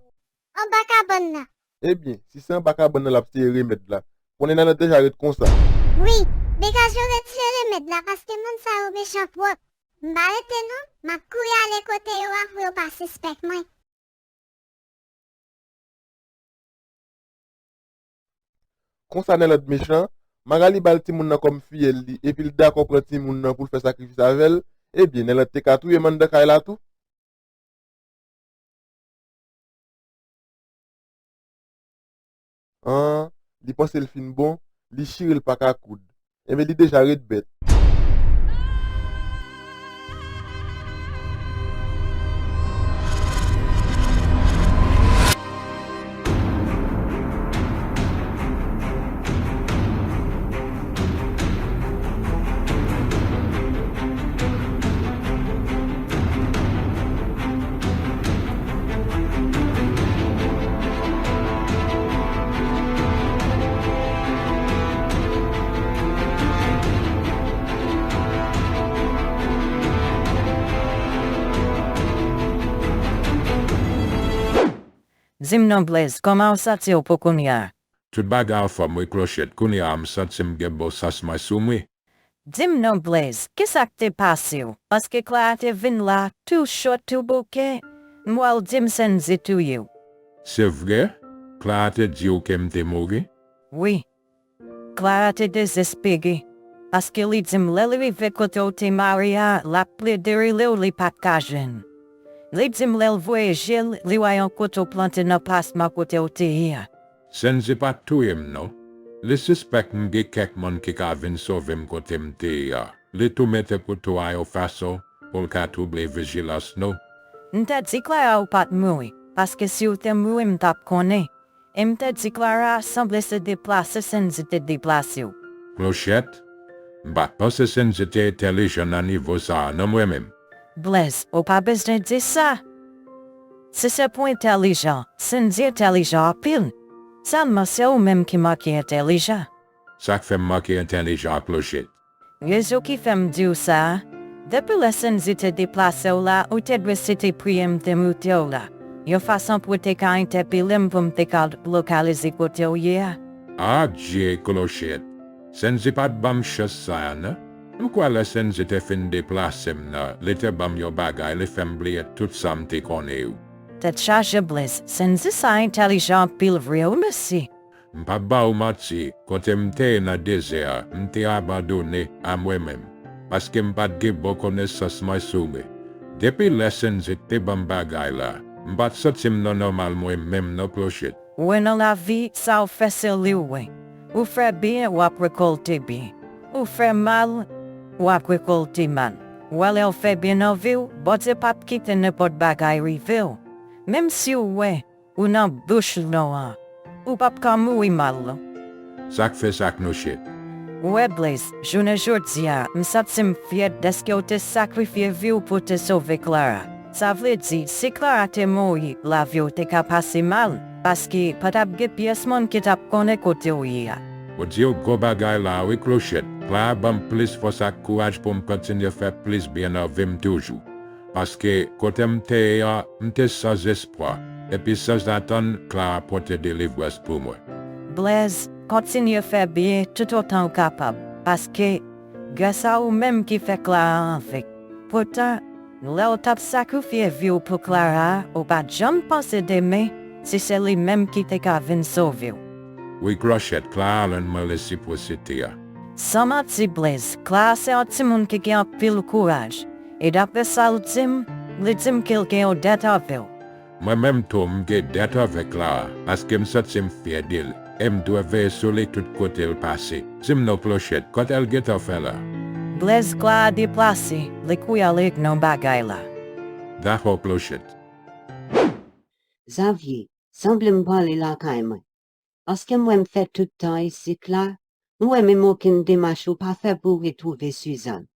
Anba kabann nan. Ebyen, si se anba kabann nan l ap sere remèd la, konnen Nèlande deja ret konsa. Wi, degaje w retire remèd la paske moun sa yo mechan twòp. M pa rete non, m ap kouri ale kote yo a pou yo pa sispèk mwen. Konsa Nèlande mechan, Magali ba l timoun nan kòm fiyèl li, epi l dakò pran timoun nan pou l fè sakrifis avè l, ebyen, Nèlande te ka touye m anndan kay la tou. An, li panse l fin bon, li chire l pa ka koud. Ebyen, li deja ret bèt. Di m non, Blez, kòman w santi w pou kounye a? Tout bagay anfòm wi Klochèt, kounye a m santi m gen bon sans mwen sou mwen. Di m non, Blez, kisa k te pase w? Paske Clara te vin la, tou cho, tou bouke, m wè l di m Sendy touye w. Se vre? Clara te di w ke m te mouri? Wi. Clara te dezespere, paske li di m lè l rive kote w te mare a, l ap plede rele w, li pa t ka jwenn. Li di m lè l voye je l, li wè yon kouto plante nan plasman kote w te ye a. Sendy pa t touye m non. Li sispèk m gen kèk moun ki ka vin sove m kote m te ye a. Li tou mete kouto a yon fason pou l ka twouble vijilans nou. M te di Clara ou pa t mouri, paske si w te mouri m t ap konnen. E m te di Clara sanble se deplase Sendy te deplase w. Klochèt, m pa t panse Sendy te entèlijan nan nivo sa a non mwen menm. Blez, ou pa bezwen di sa. Si se pou entèlijan, Sendy entèlijan anpil. Sèlman se ou menm ki manke entèlijan. Sa k fè m manke entèlijan, Klochèt? Rezon ki fè m di w sa, depi lè Sendy te deplase w la, ou te dwe site priye m te moute w la, yon fason pou w te ka entèpele m pou m te ka lokalize kote w ye a. Adje, Klochèt! Sendy pa t ban m chans sa a non. M kwè lè Sendy te fin deplase m nan, li te ban m yon bagay, li fè m bliye tout sa m te konnen yo. Tèt chaje, Blez, Sendy sa entèlijan anpil vre wi mesye. M p ap ba ou manti, kote m te ye nan dezè a, m te abandone a mwen menm, paske m pa t gen bon konesans mwen sou mwen. Depi lè Sendy te ban m bagay la, m pa t santi m nan nòmal mwen menm non Klochèt. Ou wè nan lavi, sa w fè se li w wè. Ou fè byen, w ap rekòlte byen. Ou fè mal, w ap rekòlte mal. Ou wè lè w fè byen nan vi w, Bondye p ap kite nenpòt bagay rive w. Menm si w wè, ou nan bouch lyon an, ou p ap ka mouri mal non. Sa k fè sa Klochèt? Ou wè Blez, jounen jodi a, m santi m fyè dèske w te sakrifye vi w pou w te sove Clara. Sa vle di, si Clara te mouri, lavi w te ka pase mal, paske pa t ap gen pyès moun ki t ap konnen kote w ye a. Ou di yon gwo bagay la wi Klochèt, Clara ban m plis fòs ak kouraj pou m kontinye fè plis byen nan vi m toujou. Paske kote m te ye a, m te san espwa, epi san atann Clara pote delivrans pou mwen. Blez, kontinye fè byen toutotan w kapab, paske gras a ou menm ki fè Clara anvi. Poutan, lè w t ap sakrifye vi w pou Clara a, ou pa t janm panse demen si se li menm ki te ka vin sove w. Wi Klochèt, Clara rann mwen resipwosite a. San manti Blez, Clara se yon timoun ki gen anpil kouraj. E daprè sa l di m, li di m ke l gen yon dèt anvè w. Mwen menm tou m gen dèt anvè Clara, paske m santi m fyè de l, e m dwe veye sou li tout kote l pase. Di m non Klochèt, kote l gentan fè la? Blez, Clara deplase, li kouri al regle yon bagay la. Dakò Klochèt. Xavier, sanble m prale lakay mwen. Paske m wè m fè tout tan isit la, m wè menm okenn demach ou pa fè pou w retwouve Suzanne.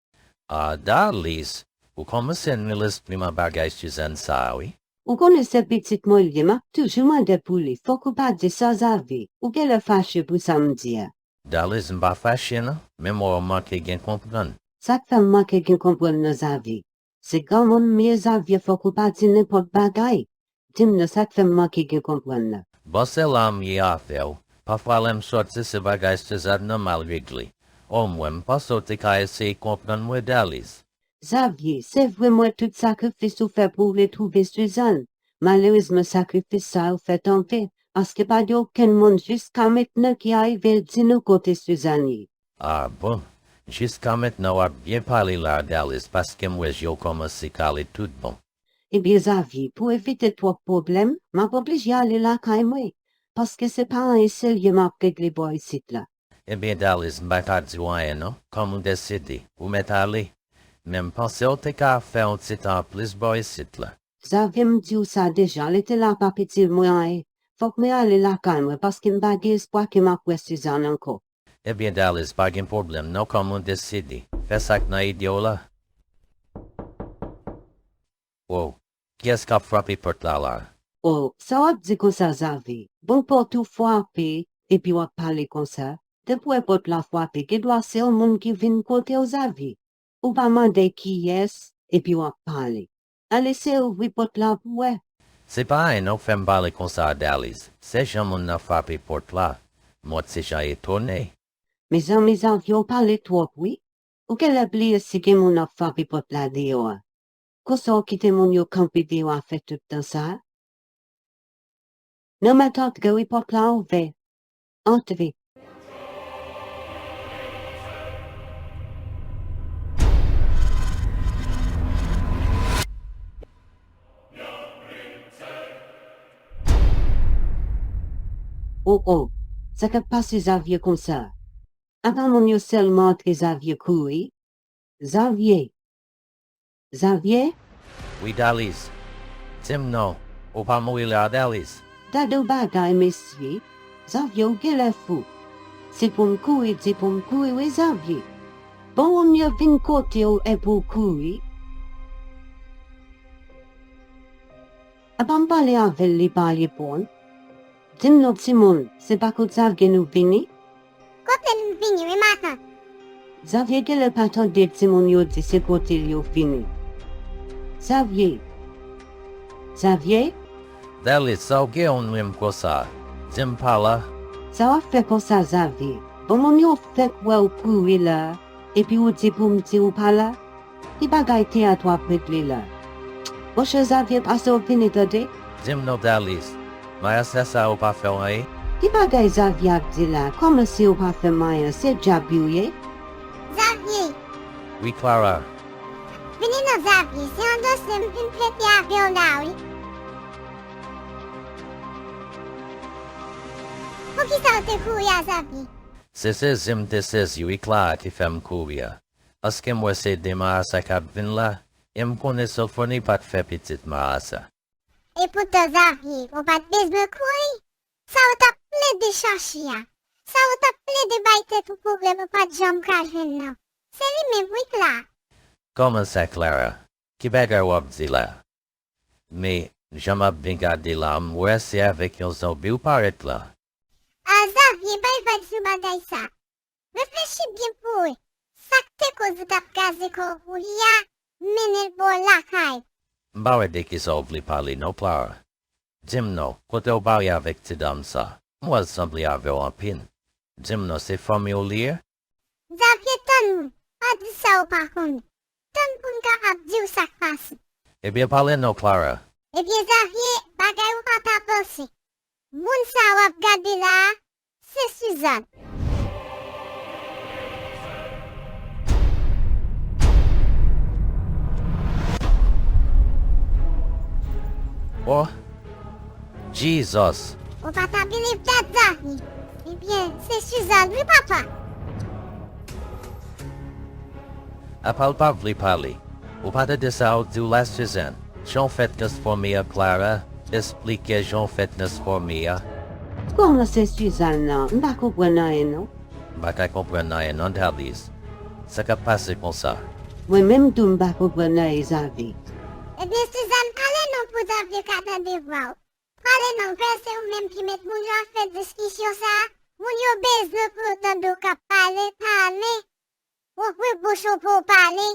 Ah Darlis, ou kòmanse anni lespri m a bagay Suzanne sa a wi. Ou konnen se pitit mwen l ye, m ap toujou mande pou li, fòk ou pa di sa Xavier, ou genlè fache pou sa m di a. Darlis, m pa fache non, men m wè w manke gen konprann. Sa k fè m manke gen konprann nan Xavier? Se granmoun m ye Xavier, fòk ou pa di nenpòt bagay. Di m non sa k fè m manke gen konprann nan. Bon se la m ye avè w. Pafwa lè m sòti se bagay Suzanne nan m al regle. Omwen m panse w te ka eseye konprann mwen Darlis. Xavier, se vre m wè tout sakrifis ou fè pou w retwouve Suzanne. Malerezman sakrifis sa yo fèt an ven, paske pa gen okenn moun jiska mentnan ki arive di nou kote Suzanne ye. Ah bon, jiska mentnan w ap byen pale la Darlis paske m wè je w kòmanse kale tout bon. Ebyen Xavier, pou evite twòp pwoblèm, m ap oblije ale lakay mwen, paske se pa anyen serye m ap regle bò isit la. Ebyen Darlis, m pa ka di w anyen non, kòm ou deside, ou mèt ale. Men m panse w te ka fè yon ti tan anplis bò isit la. Xavier, m di w sa deja, rete la p ap itil mwen anyen. Fòk mwen ale lakay mwen, paske m pa gen espwa ke m ap wè Suzanne ankò. Ebyen Darlis, pa gen pwoblèm non, kòm ou deside, fè sa k nan ide w la. Wow, kiyès k ap frape pòt la la? Oh, sa w ap di konsa Xavier? Bon pòt ou frape epi w ap pale konsa? Depi w wè pòt la frape, gendwa se yon moun ki vin kote w Xavier. Ou pa mande kiyès epi w ap pale. Al eseye ouvri pòt la pou w wè. Se pa anyen non k fè m pale konsa a, Dalis. Se jan moun nan frape pòt la. M wè w t se jan etone. Mezanmi Xavier, ou pale twòp wi. Ou genlè bliye si gen moun ap frape pòt la deyò a. Konsa w kite moun yo kanpe deyò a fè tout tan sa a? Non mèt, antre wi, pòt la ouvè. Antre. O o, sa k ap pase Xavier konsa? Apa moun yo sèlman antre Xavier kouri? Xavier! Xavier? Wi, Dalis. Di m non, ou pa mouri la, Dalis? Gade yon bagay, mesye. Xavier, ou genlè fou. Se pou m kouri, di pou m kouri, wi, Xavier. Bon, moun yo vin kote w epi w kouri. Apa m pale avè l, li pa reponn? Di m non, timoun, se pa kot Xavier nou vini? Kote m vini wi matant. Xavier genlè pa tande timoun yo di se kote l yo vini. Xavier! Xavier! Dalis, sa w gen w menm konsa? Di m pa la. Sa w ap fè konsa Xavier? Bon, moun yo fèk wè w kouri la, epi w di pou m di w pa la? Ki bagay teyat w ap regle la? Monchè Xavier, pase w vini tande. Di m non, Dalis. Mayas la sa ou pa fè w anyen? Ki bagay Xavier ap di la? Kòman si ou pa fè m anyen? Se dyab ou ye? Xavier! Wi, Clara. Vini non, Xavier. Se yon dosye m vin trete avè w la wi. Poukisa w te kouri a, Xavier? Se sezi m te sezi wi, Clara, ki fè m kouri a. Paske m wè se de marasa k ap vin la, e m konnen Sofoni pa t fè pitit marasa. Epoutan Xavier, ou pa t bezwen kouri. Sa ou t ap plede chache a, sa ou t ap plede bay tèt ou pwoblèm ou pa t janm ka jwenn nan, se li menm wi k la. Kòman sa, Clara? Ki bagay w ap di la? Men, jan m ap byen gade la, m wè se avèk yon zonbi w parèt la. Ah, Xavier, bay vag sou bagay sa. Reflechi byen pou w wè. Sa k te koz ou t ap kraze kò w pou li a, mennen l ba w lakay. M pa wè de kisa w vle pale non, Clara. Di m non, kote w pare avèk ti dam sa? M wè l sanble avè w anpil. Di m non, se fanmi w li ye? Xavier, tann mwen, pa di sa ou pa konnen. Tann pou m kapab di w sa k pase. Ebyen, pale non, Clara. Ebyen, Xavier, bagay ou pa ta panse. Moun sa a w ap gade la a, se Suzanne. Oh, Jesus! Ou pa ta believe that, Xavier. Ebyen, se Suzanne wi, papa. Apa l pa vle pale? Ou pa tande sa yo di w la, Suzanne? Jan w fè transfòme a, Clara, esplike jan w fè transfòme a. Kòman se Suzanne nan? M pa konprann anyen non. M pa ka konprann anyen non, Dalis. Sa k ap pase konsa? Mwen menm tou m pa konprann anyen, Xavier. Ebyen, Suzanne, pale non pou Xavier ka tande vwa w. Pale non, frè, se ou menm ki met moun yo ap fè diskisyon sa a. Moun yo bezwen pou yo tande w k ap pale, pale. Ouvri bouch ou pou w pale.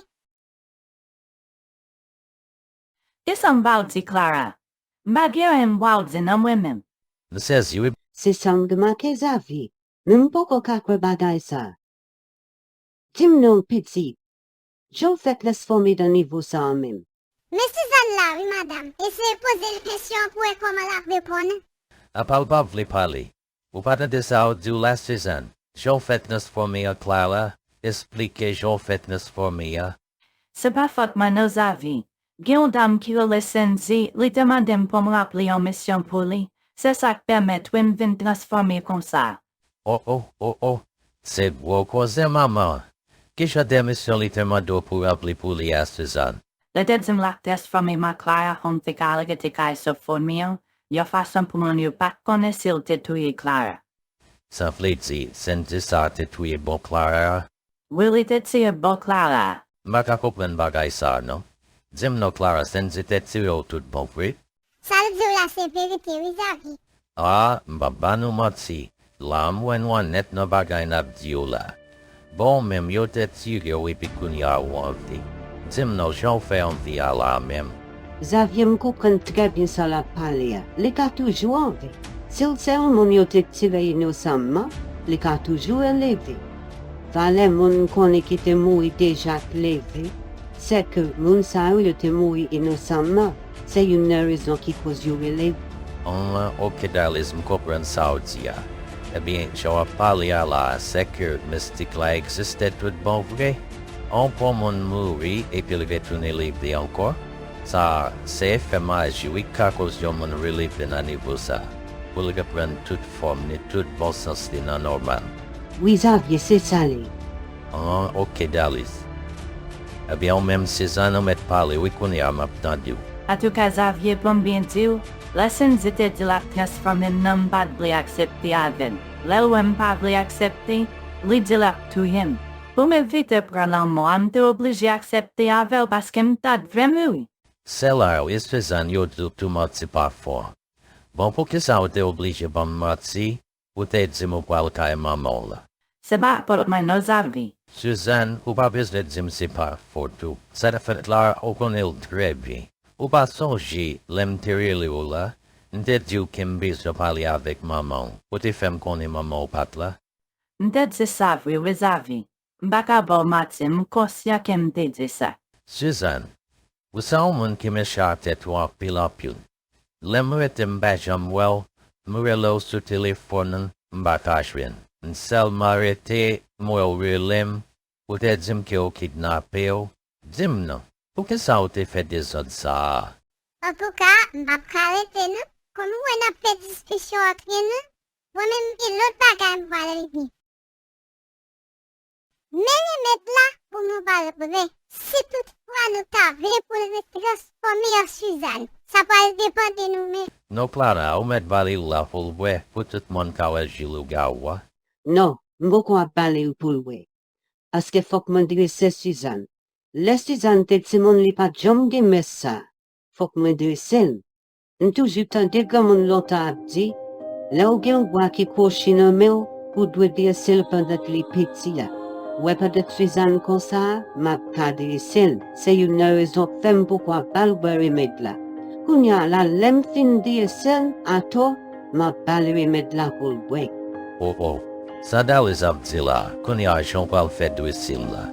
Kisa m ba w di, Clara? M pa gen anyen m ba w di non mwen menm. M sezi wi. Se sa m remake, Xavier. Men m poko ka kwè bagay sa. Di m non, pitit. Jan w fè transfòme nan nivo sa a menm? Men Suzanne la wi, madanm. Eseye poze l kesyon pou w wè kòman l ap reponn. Apa l pa vle pale? Ou pa tande sa yo di w la, Suzanne? Jan w fè transfòme a, Clara, esplike jan w fè transfòme a. Se pa fòt mwen non, Xavier. Gen yon dam ki rele Senzi, li te mande m pou m ranpli yon misyon pou li. Se sa k pèmèt wi m vin transfòme konsa. Oh, oh, oh, oh. Se gwo koze, manman. Ki jan de misyon li te mande w pou w ranpli pou li a, Suzanne? Li te di m l ap transfòme m an Clara, pou m te ka rete kay Sofoni an, yon fason pou moun yo pa t konnen si l te touye Clara. Sa vle di, Senzi sa a te touye bon Clara a? Wi, li te tiye bon Clara. M pa ka konprann bagay sa a non. Di m non, Clara, Senzi te tiye w tout bon vre? Sa l di w la se verite wi, Xavier. Ah, m p ap ba nou manti. La a m wè nwa nèt nan bagay n ap di yo la. Bon, ou menm yo te tire w epi kounye a ou anvi. Di m non, jan w fè anvi a la a menm? Zavye, m konprann trè byen sa l ap pale a. Li ka toujou anvi. Si l se yon moun yo te tire inosanman, li ka toujou releve. Valè moun m konnen ki te mouri deja k leve, sèke moun sa yo, yo te mouri inosanman. Se youn nan rezon ki koz yo releve. An, oke, Dalis, m konprann sa w di a. Ebyen, jan w ap pale a la a, sèke mistik la egziste tout bon vre? Yon bon moun mouri epi l retounen leve ankò? Sa se efè maji wi k ka koz yon moun releve nan nivo sa, pou l reprann tout fòm li, tout bon sans li nan nòmal. Wi, Zavye, se sa l ye. An, oke, Dalis. Ebyen, ou menm, Sizàn, ou mèt pale wi, kounye a m ap tande w. Antouka, Zavye, pou m byen di w, lè Sendy te di l ap transfòme m nan, m pa t vle aksepte avè l. Lè l wè m pa vle aksepte, li di l ap touye m. Pou m evite pran lanmò a, m te oblije aksepte avè l paske m t ap vle mouri. Sè Larry, Sizàn, yo di w tou manti pa fò. Bon, poukisa ou te oblije ban m manti? Ou te di m ou pral kay manman w la. Se pa fòt mwen non, Zavye. Sizàn, ou pa bezwen di m se pa fòt ou. Sa k fèt la, ou konnen l trè byen. Ou pa sonje, lè m te rele w la, m te di w ke m bezwen pale avèk manman w. Ou te fè m konnen manman w pa t la. M te di sa vre wi, Zavye. M pa ka ba w manti, m konsyan ke m te di sa. Sizàn, ou se yon moun ki meche ak tèt ou anpil anpil. Lè m rete m pa janm wè w, m rele w sou telefòn, m pa ka jwenn. M sèlman rete, m wè w rele m, ou te di m ke yo kidnape w. Di m non, poukisa ou te fè dezòd sa a? Antouka, m p ap ka rete non. Kòm ou wè n ap fè diskisyon antre nou, mwen menm gen lòt bagay m pral regle. Men remèd la pou nou ba l vre, si toutfwa nou ta vle pou l retransfòme an Sizàn, sa pral depann de nou menm. Non, Clara, ou mèt ba li l la pou l bwè, pou tout moun ka wè ji lougawou a. Non, m poko ap ba li l pou l bwè. Paske fòk mwen drese Sizàn. Lè Sizàn te timoun, li pa t janm gen mès sa. Fòk mwen drese l. M toujou tande granmoun lontan ap di, lè w gen yon bwa ki kwochi nan men w, ou dwe drese l pandan l piti a. Ou wè, pandan Sizàn konsa a, m ap ka drese l. Se youn nan rezon k fè m poko ap ba l bwè remèd la. Kounye a la, lè m fin drese l atò, m ap ba l remèd la pou l bwè. O, o, sa Dalis ap di la, kounye a jan w pral fè drese l la?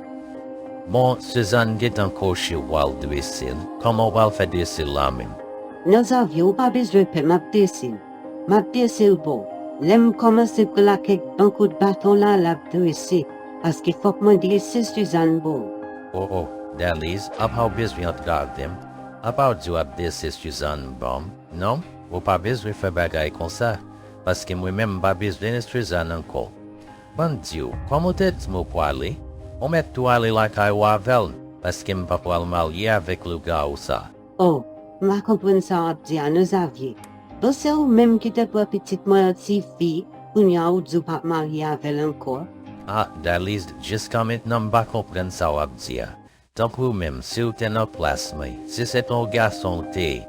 Bon, Sizàn gentan kwochi, w pral drese l, kòman w pral fè drese l la menm? Non, Zavye, ou pa bezwen pè, m ap drese l. M ap drese l bon. Lè m kòmanse pran l ak kèk bon kout baton la, l ap drese, paske fòk mwen drese Sizàn bon. O, o, Dalis, apa w bezwen antrave m? Apa w di w ap drese Sizàn bon? Non, ou pa bezwen fè bagay konsa, paske mwen menm m pa bezwen Sizàn ankò. Ban m di w, kòm ou te di m ou prale, ou mèt tou ale lakay ou avè l, paske m pa pral marye avèk lougawou sa. O, m pa konprann sa w ap di a non, Zavye. Bon, se ou menm ki te pran pitit mwen an tifi, kounye a ou di w p ap marye avè l ankò? A, Dalis, jiskamentnan m pa konprann sa w ap di a. Tanpri w menm, si w te nan plas mwen, si se t yon gason w te ye,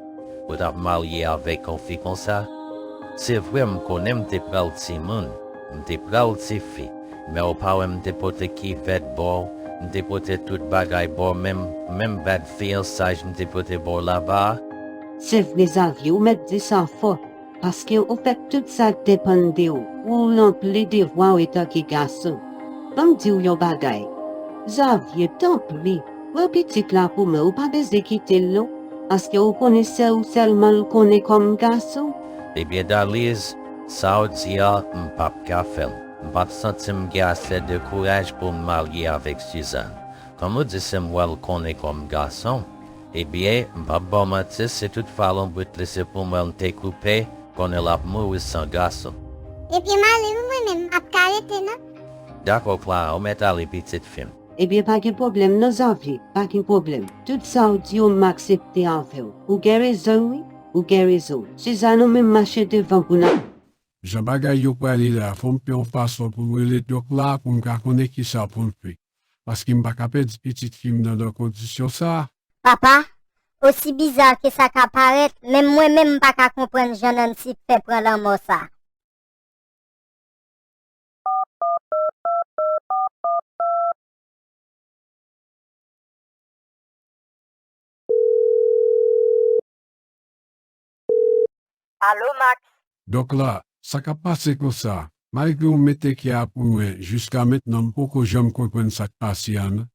ou t ap marye avèk yon fi konsa? Se vre, m konnen m te pral timoun, m te pral tifi, men ou pa wè m te pote kivèt ba w, m te pote tout bagay ba w, menm, menm bag fiyansaj m te pote ba w laba a? Se vre, Zavye, ou mèt di sa fò, paske ou fè tout sa k depann de ou, ou ranpli devwa w etanke gason. Ban m di w yon bagay, Zavye, tanpri, pran pitit la pou mwen, ou pa bezwen kite l non, paske ou konnen se ou sèlman l konnen kòm gason. Ebyen, Dalis, sa w di a, m p ap ka fè l. M p ap santi m gen ase de kouraj pou m marye avèk Sizàn. Kòm ou di se mwen l konnen kòm gason, ebyen, m p ap ba w manti, si toutfwa lonbrit li se pou mwen l te koupe, konnen l ap mouri san gason. Ebyen, m ale wi, mwen menm, m p ap ka rete non. Dakò, Clara, ou mèt ale, pitit fi m. Ebyen, pa gen pwoblèm non, Zavye, pa gen pwoblèm. Tout sa w di yo, m aksepte avè w. Ou gen rezon wi, ou gen rezon. Sizàn, ou menm mache devan pou n al. Jan bagay yo prale la, fò m fè yon fason pou m rele dòk la pou m ka konnen kisa pou m fè. Paske m pa ka pèdi pitit fi m nan nan kondisyon sa a. Papa, osi biza ke sa ka parèt, menm mwen menm m pa ka konprann jan Nancy fè pran lanmò sa. Alo, Max? Dòk la, sa k ap pase konsa? Malgre w mete kè a pou mwen, jiska mentnan m poko janm konprann sa k pase a non.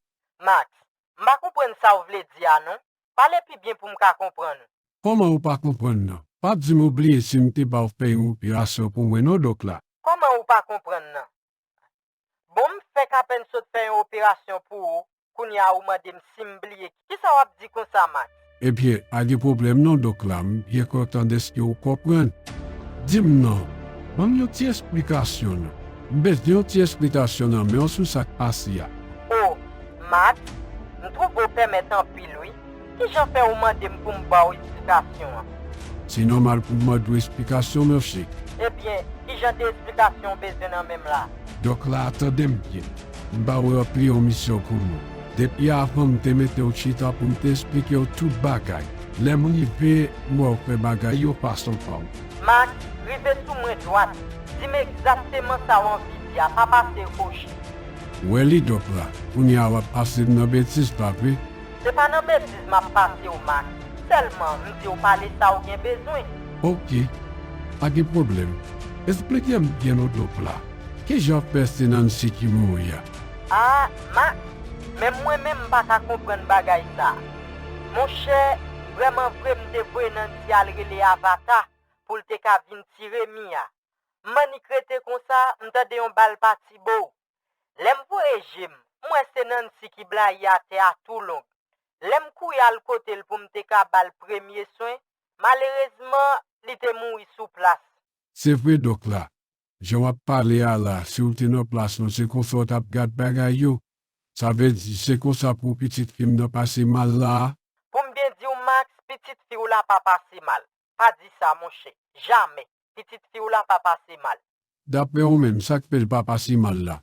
Max, m pa konprann sa w vle di a non. Pale pi byen pou m ka konprann ou. Kòman ou pa konprann nan? Pa di m ou bliye si m te ba w fè yon operasyon pou mwen non, dòk la. Kòman ou pa konprann nan? Bon, m fèk apèn sot fè yon operasyon pou ou, kounye a ou mande m si m bliye. Kisa w ap di konsa, Max? Ebyen, pa gen pwoblèm non, dòk la, m byen kontan dèske ou konprann. Di m non, ban m yon ti esplikasyon non. M bezwen yon ti esplikasyon nan men w sou sa k pase a. O, Max, m twouve w pèmèt anpil wi. Kijan fè ou mande m pou m ba w esplikasyon an? Se nòmal pou m mande w esplikasyon, monchè. Ebyen, kijan de esplikasyon w bezwen nan men m la? Dòk la, tande m byen. M ba w ranpli yon misyon pou mwen. Depi avan m te mete w chita pou m te esplike w tout bagay. Lè m rive, m wè w fè bagay yo fason pa w. Max, rive sou mwen dwat. Di m egzakteman sa w anvi di a, pa pase koche. Ou wè li, dòk la. Kounye a w ap pase m nan betiz, pa vre? Se pa nan betiz m ap pase w, Max. Sèlman, m di w pale sa w gen bezwen. Oke. Pa gen pwoblèm. Esplike m byen non, dòk la. Kijan fè se Nancy ki mouri a? A, Max, menm mwen menm m pa ka konprann bagay sa a. Monchè, vrèman vre m te voye Nancy al rele Avata pou l te ka vin tire Mia. M annik rete konsa, m tande yon bal pati bò. Lè m voye je m, m wè se Nancy ki blayi atè a tou long. Lè m kouri al kote l pou m te ka ba l premye swen, malerezman, li te mouri sou plas. Se vre, dòk la. Jan w ap pale a la, si w te nan plas mwen, se konsa w t ap gad bagay yo. Sa vle di, se konsa pou pitit fi m nan pase mal la a? Pou m byen di w, Max, pitit fi w la pa pase mal. Pa di sa, monchè. Jamè. Pitit fi w la pa pase mal. Daprè ou menm, sa k fè l pa pase mal la?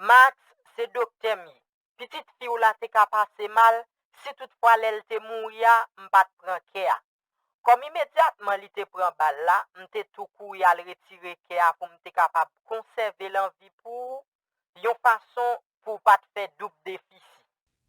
Max, se doktè m ye. Pitit fi w la te ka pase mal, si toutfwa lè l te mouri a, m pa t pran kè a. Kòm imedyatman li te pran bal la, m te tou kouri al retire kè a pou m te kapab konsève l an vi pou ou, yon fason pou w pa t fè doub defisi.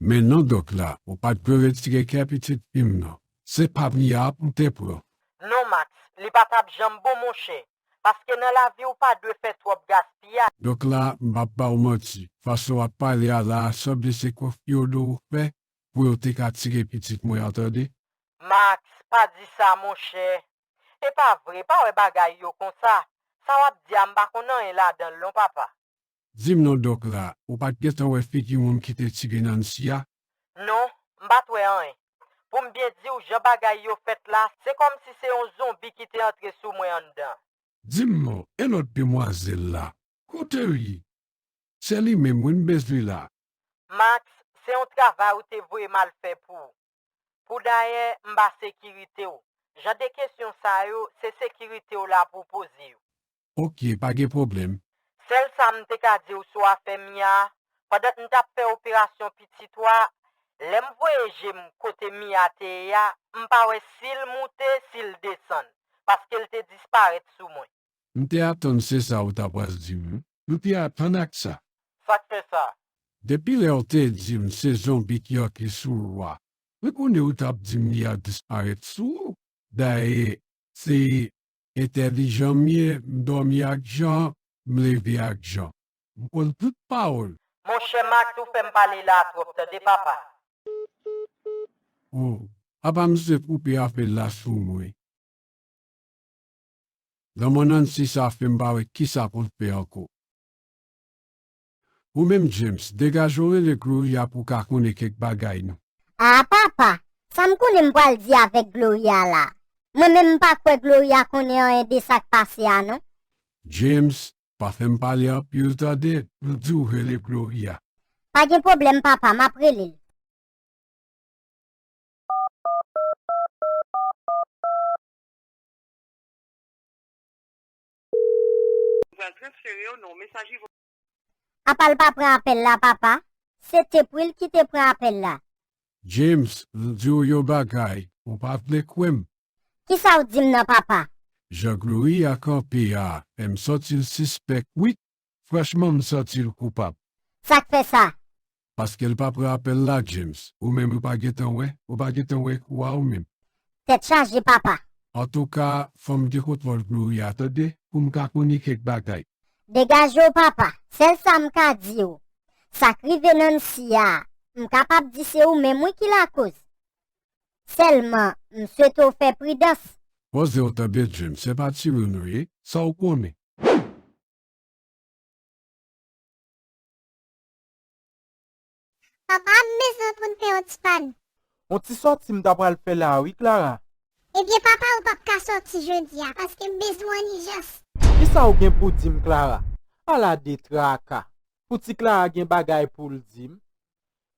Men non, dòk la, ou pa t dwe retire kè pitit fi m nan. Se pa Mia pou w te pran. Non, Max, li pa t ap janm bon, monchè, paske nan lavi w pa dwe fè twòp gaspiyaj. Dòk la, m p ap ba w manti, fason w ap pale a la a sanble se kòfyolo ou fè pou yo te ka tire pitit mwen an, tande. Max, pa di sa, monchè. E pa vre, pa wè bagay yo konsa. Sa w ap di a, m pa konn anyen ladan l non, papa. Di m non, dòk la, ou pa t gentan wè figi moun ki te tire Nancy a? Non, m pa t wè anyen. Pou m byen di w, jan bagay yo fèt la, se kòmsi se yon zonbi ki te antre sou mwen anndan. Di m non, e lòt demwazèl la? Kote l ye? Se li menm wi m bezwen la. Max, se yon travay ou te voye m al fè pou ou. Poudayè, m pa sekirite w. Jan de kesyon sa yo, se sekirite w la pou w poze yo. Oke, pa gen pwoblèm. Sèl sa m te ka di w sou afè Mia a, pandan m t ap fè operasyon pitit ou a, lè m voye je m kote Mia te ye a, m pa wè si l moute, si l desann, paske l te disparèt sou mwen. M te atann se sa ou ta pral di m wi. M te atann ak sa. Sa k fè sa? Depi lè w te di m se zonbi ki antre sou ou a, m konnen ou t ap di m li a disparèt sou ou. Dayè, se entèlijan m ye, m dòmi ak Jan, m leve ak Jan. M konn tout pawòl. Monchè Max, ou fè m pale la a twòp, tande papa. O, papa misye koupe apèl la sou mwen. Lanmò Nancy sa fè m pa wè kisa pou l fè ankò. Ou menm, James, degaje w rele Gloria pou w ka konnen kèk bagay non. A, papa, sa m konnen m pral di avèk Gloria la? Mwen menm m pa kwè Gloria konnen anyen de sa k pase a non. James, pa fè m pale anpil tande, m di w rele Gloria. Pa gen pwoblèm, papa, m ap rele l. Mwen pral transfere w nan yon mesaje vokal. Apa l pa pran apèl la, papa? Se Tepril ki te pran apèl la. James, m di w yon bagay, ou pa vle kwè m. Kisa w di m nan, papa? Jan Gloria kanpe a, fè m santi l sispèk wi. Franchman, m santi l koupab. Sa k fè sa? Paske l pa pran apèl la, James. Ou menm ou pa gentan wè, ou pa gentan wè kou a ou menm. Tèt chaje, papa. Antouka, fò m gen kontwòl Gloria, tande, pou m ka konn kèk bagay. Degaje w, papa, sèl sa m ka di w. Sa k rive Nancy a, m kapab di se ou menm wi ki lakoz. Sèlman, m swete w fè pridans. Poze w tan, Bedjine, se pa timoun wi, sa w konnen. Papa, m bezwen pou n fè yon ti pale. Yon ti sòti m ta pral fè la a wi, Clara. Ebyen, papa, ou p ap ka sòti jodi a, paske m bezwen w an ijans. Kisa w gen pou di m, Clara? Ala de traka! Fouti Clara gen bagay pou l di m.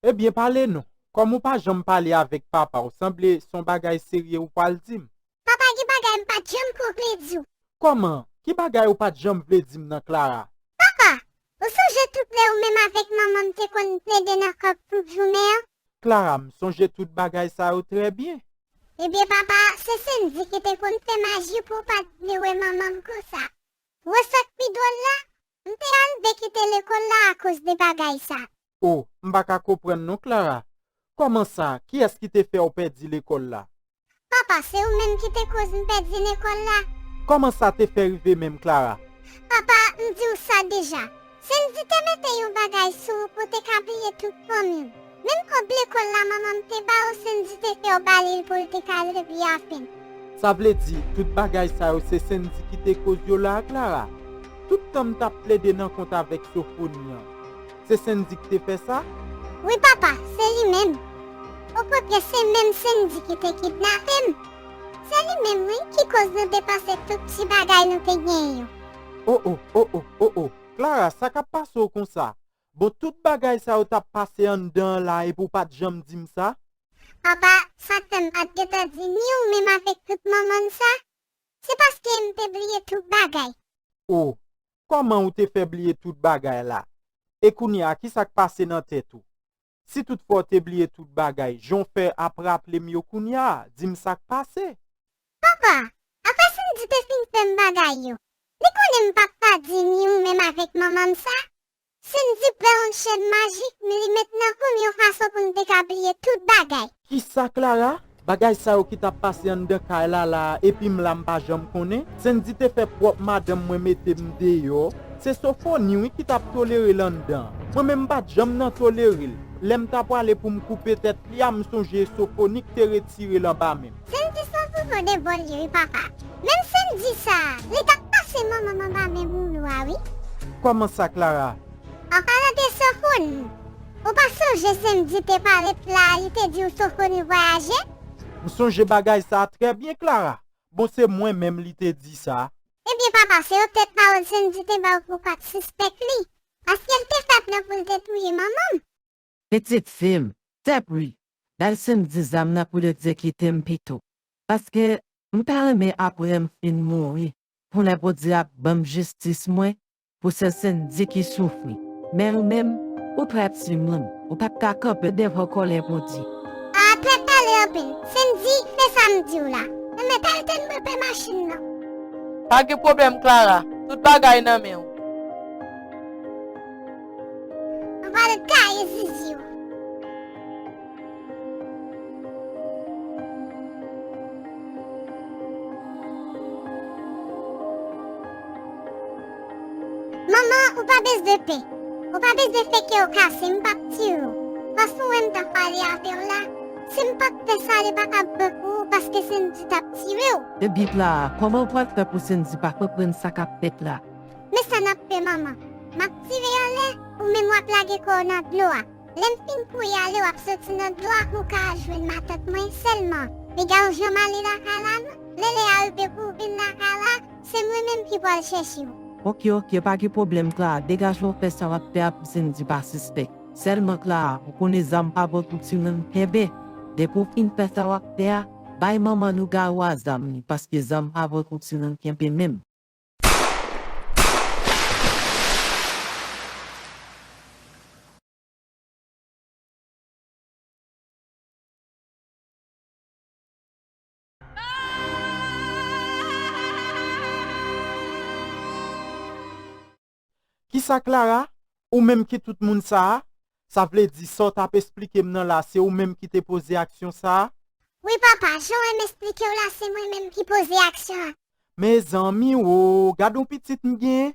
Ebyen, pale non. Kòm ou pa janm pale avèk papa w, sanble s on bagay serye ou pral di m. Papa, gen bagay m pa t janm ko vle di w. Kòman? Ki bagay ou pa t janm vle di m nan, Clara? Papa, ou sonje tout lè ou menm avèk manman m te konn plede nan kòb tout jounen an? Clara, m sonje tout bagay sa yo trè byen. Ebyen, papa, se Sendy ki te konn fè maji pou w pa t vle wè manman m konsa. Wè sa k pi dwòl la? M te anvi kite lekòl la akoz de bagay sa. O, m pa ka konprann non, Clara. Kòman sa? Kiyès ki te fè w pèdi lekòl la? Papa, se ou menm ki te koz m pèdi lekòl la. Kòman sa te fè rive menm, Clara? Papa, m di w sa deja. Sendy te mete yon bagay sou ou pou w te ka bliye tout fanmi w. Menm kòb lekòl la manman m te ba w, Sendy te fè w ba li l pou l te ka leve avè m. Sa vle di, tout bagay sa yo se Sendy ki te koz yo la a, Clara? Tout tan m t ap plede nan kont avèk Sofoni an, se Sendy ki te fè sa? Wi, papa, se li menm. Okontrè, se menm Sendy ki te kidnape m. Se li menm, wi, ki koz nou te pase tout ti bagay nou te genyen yo. O, o, o, o, o, o. Clara, sa k ap pase w konsa? Bon, tout bagay sa yo t ap pase anndan an la epi w pa t janm di m sa? Papa, sa k fè m pa t gentan di ni ou menm avèk tout manman m sa, se paske m te bliye tout bagay. O, kòman ou te fè bliye tout bagay la? E kounye a, kisa k pase nan tèt ou? Si toutfwa w te bliye tout bagay, jan w fè ap raple m yo kounye a, di m sa k pase. Papa, apre Sendy te fin fè m bagay yo, li konnen m p ap ka di ni ou menm avèk manman m sa. Sendy pran yon chèn majik, li met nan kou m yon fason pou m te ka bliye tout bagay. Kisa, Clara? Bagay sa yo ki t ap pase anndan kay la la a, epi m la m pa janm konnen? Sendy te fè pwòp madanm mwen mete m deyò. Se Sofoni, wi, ki t ap tolere l anndan. Mwen menm m pa t janm nan tolere l. Lè m ta pwale pou m koupe tèt li a, m sonje e Sofoni k te retire l anba men m. Sendy se yon foufou de bòl li, wi, papa. Menm Sendy sa a, li t ap pase manman m anba men Moulou a, wi. Kòman sa, Clara? An palan de Sofoni, ou pa sonje Sendy te parèt la, li te di w Sofoni vwayaje? M sonje bagay sa a trè byen, Clara. Bon, se mwen menm li te di sa. Ebyen, papa, se yon tèt pawòl Sendy te ba w pou w pa t sispèk li. Paske l te fè plan pou l te touye manman m. Pitit fi m, tèt wi, bay Sendy zam nan pou l egzekite m pito. Paske m ta renmen apre m fin mouri, pou lè Bondye ap ban m jistis mwen, pou se Sendy ki soufri. Men ou menm, ou trè timoun, ou pa t ka kanpe devan kòlè Bondye. A, trè pale anpil. Sendy, fè sa m di w la. Enben, t al tann mwen pè machin nan. Pa gen pwoblèm, Clara. Tout bagay nan men w. Ou pral gaye zizi w. Manman, ou pa bezwen pè. Ou pa bezwen fè kè w kase, m p ap tire w. Fason w wè m t ap pale avè w la, si m pa t fè sa, li pa t ap bon pou ou, paske Sendy t ap tire w. Epi Clara, kòman w pral fè pou Sendy pa konprann sa k ap fèt la? Men sa n ap fè, manman. M ap tire anlè, ou menm w ap lage kò w nan dlo a. Lè m fin kouri ale, w ap soti nan dlo a pou w ka al jwenn matant mwen sèlman. Piga w janm ale lakay la non. Lè lè a rive pou w vin lakay la, se mwen menm ki pral chèche w. Oke, oke, pa gen pwoblèm, Clara. Degaje w fè sa w ap fè a pou Sendy pa sispèk. Sèlman, Clara, ou konnen zam pa bon pou timoun kenbe. Depi w fin fè sa w ap fè a, bay manman lougarou a zam li, paske zam pa bon pou timoun kenbe menm. Kisa, Clara? Ou menm ki tout moun sa a? Sa vle di sa w t ap esplike m nan la, se ou menm ki te poze aksyon sa a? Wi papa, jan w wè m esplike w la, se mwen menm ki poze aksyon an. Mezanmi wo, gad on pitit m genyen.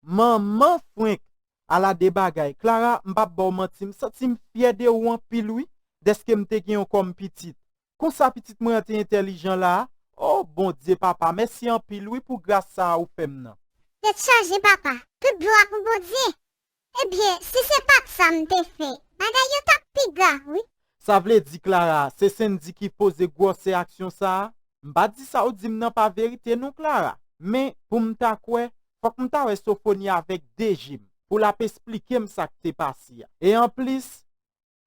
Manman frenk, ala de bagay. Klara, m p ap ba w manti, m santi m fyè de ou anpil wi, dèske m te gen w kòm pitit. Konsa pitit mwen an te entèlijan la a. O Bondye papa, mèsi anpil wi pou gras sa a ou fè m nan. Tèt chaje papa, tout glwa pou Bondye. Ebyen, si se pa t sa m te fè, bagay yo t ap pi grav wi. Sa vle di Klara, se Sendy ki poze gwòsè aksyon sa a? M pa di sa w di m nan pa verite non Klara, men pou m ta kwè, fòk m ta wè Sofoni avèk de je m, pou l ap esplike m sa k te pase a. E anplis,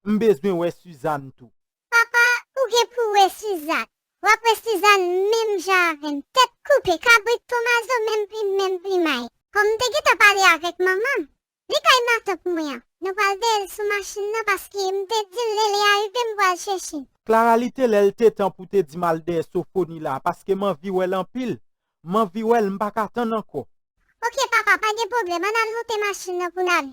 m bezwen wè Sizàn tou. Papa, ou gen pou w wè Sizàn. W ap wè Sizàn menm jan avè m. Tèt koupe, kabrit toumazo, menm plim, menm plimay. Kòm m te gentan pale avèk manman m, li kay matant mwen an. Nou pral dèyè l sou machin nan paske m te di l lè lè a rive m pral chèche l. Klara, li te lè l te tan pou te di m al dèyè Sofoni la, paske m anvi wè l anpil. M anvi wè l, m pa ka tann ankò. Oke papa, pa gen pwoblèm, ann al monte machin nan pou n ale.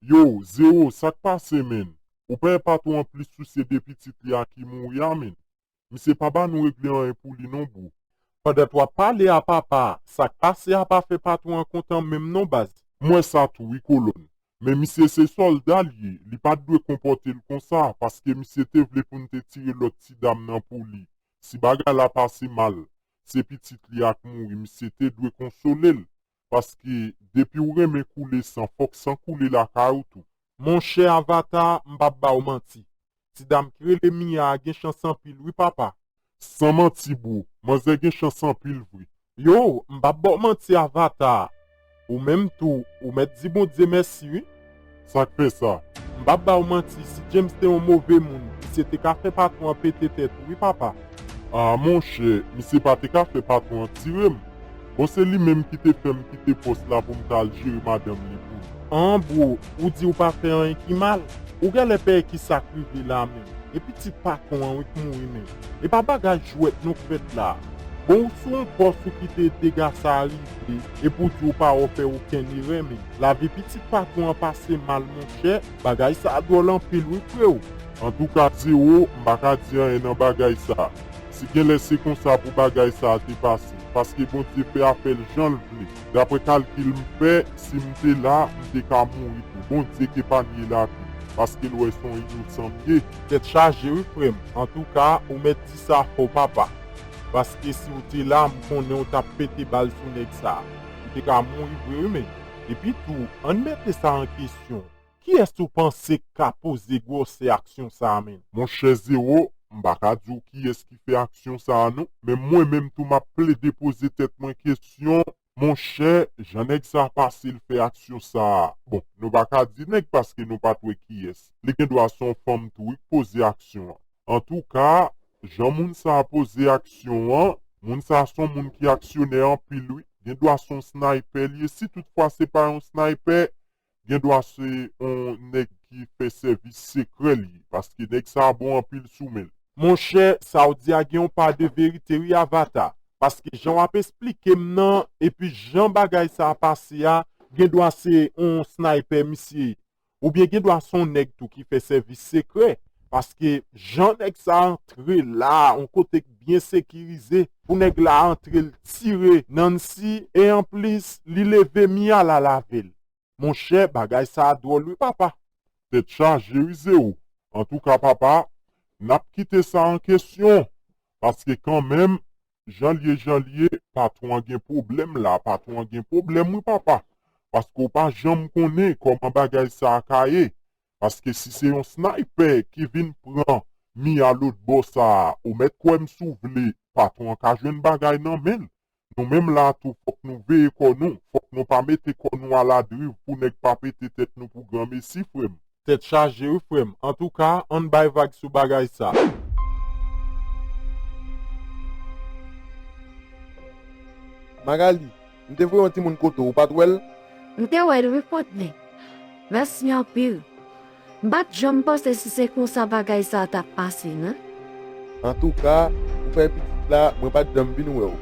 Yo, Zewo, sa k pase, menn? Ou pa wè patwon an plis sousye de pitit li a ki mouri a, menn? Misye pa ba nou regle anyen pou li non, bro. Pandan w ap pale a papa, sa k pase a pa fè patwon an kontan menm non, baz. M wè sa tou, wi, kolòn. Men misye se sòlda l ye, li pa t dwe konpòte l konsa, paske misye te vle pou n te tire lòt ti dam nan pou li. Si bagay la pase mal, se pitit li a k mouri, misye te dwe konsole l. Paske depi w renmen koule san, fòk san koule lakay ou tou. Monchè Avatar, m p ap ba w manti. Ti dam ki rele Mia a gen chans anpil wi papa. San manti bro, manzè gen chans anpil vre. Yo, m p ap ba w manti Avatar. Ou menm tou, ou mèt di Bondye mèsi wi. Sa k fè sa? M p ap ba w manti, si James te yon move moun, misye te ka fè patwon an pete tèt ou wi papa. Ah monchè, misye pa te ka fè patwon an tire m. Bon, se li menm ki te fè m kite pòs la pou m ta al jere madanm li pou li. An bro, ou di ou pa fè anyen ki mal? Ou genlè pè kisa k rive la menm? E pitit patwon an wi k mouri menm. E pa bagay jwèt non k fèt la. Bon, ou sou yon pòs ou kite dega sa a rive, epi w di ou pa wè w fè okenn erè menm. Lavi pitit patwon an pase mal monchè, bagay sa a dwòl anpil wi freo. Antouka Zewo, m pa ka di anyen nan bagay sa. Si genlè se konsa pou bagay sa a te pase, paske Bondye fè afè l jan l vle. Daprè kalkil m fè, si m te la, m te ka mouri tou. Bondye k epanye lavi m, paske l wè se yon inosan m ye. Tèt chaje wi frè m. Antouka, ou mèt di sa fò papa. Paske si w te la, m konnen w t ap pete bal sou nèg sa. Ou te ka mouri vre wi menn. Epi tou, ann mete sa an kesyon. Kiyès ou panse k ka poze gwòsè aksyon sa a menm? Monchè Zewo, m pa ka di w kiyès ki fè aksyon sa a non, men mwen menm tou m ap plede poze tèt mwen kesyon, monchè, jan nèg sa a pase l fè aksyon sa a. Bon, nou pa ka di nèg paske nou pa t wè kiyès. Li gendwa se yon fanm tou wi k poze aksyon an. Antouka, jan moun sa a poze aksyon an, moun sa a se yon moun ki aksyonè anpil wi. Gendwa se yon snaypè li ye, si toutfwa se pa yon snaypè, gendwa se yon nèg ki fè sèvis sekrè li ye, paske nèg sa a bon anpil sou men l. Monchè, sa w di a gen yon pa de verite wi Avata, paske jan w ap esplike m nan, epi jan bagay sa a pase a, gendwa se yon snaypè misye ye. Oubyen gendwa se yon nèg tou ki fè sèvis sekrè, paske jan nèg sa a antre la, yon kote k byen sekirize, pou nèg la antre l tire Nancy, e anplis, li leve Mia l al avè l. Monchè, bagay sa a dwòl wi papa. Tèt chaje wi Zewo. Antouka papa, n ap kite sa an kesyon, paske kanmenm, jan l ye, jan l ye, patwon an gen pwoblèm la, patwon an gen pwoblèm wi papa. Paske w pa janm konnen kòman bagay sa a ka ye. Paske si se yon snaypè ki vin pran Mia lòt bò sa a, ou mèt kwè m si w vle, patwon an ka jwenn bagay nan men l. Nou menm la tou, fòk nou veye kò nou, fòk nou pa mete kò nou aladriv pou nèg pa pete tèt nou pou granmesi, frè m. Tèt chaje wi frè m. Antouka, ann bay vag sou bagay sa. Magali, m te voye yon timoun kote w, ou pa t wè l? M te wè l wi, Fodlè. Mèsi anpil. M pa t janm panse si se konsa bagay sa a t ap pase, non. Antouka, ou fè pitit la, mwen pa t janm vin wè w.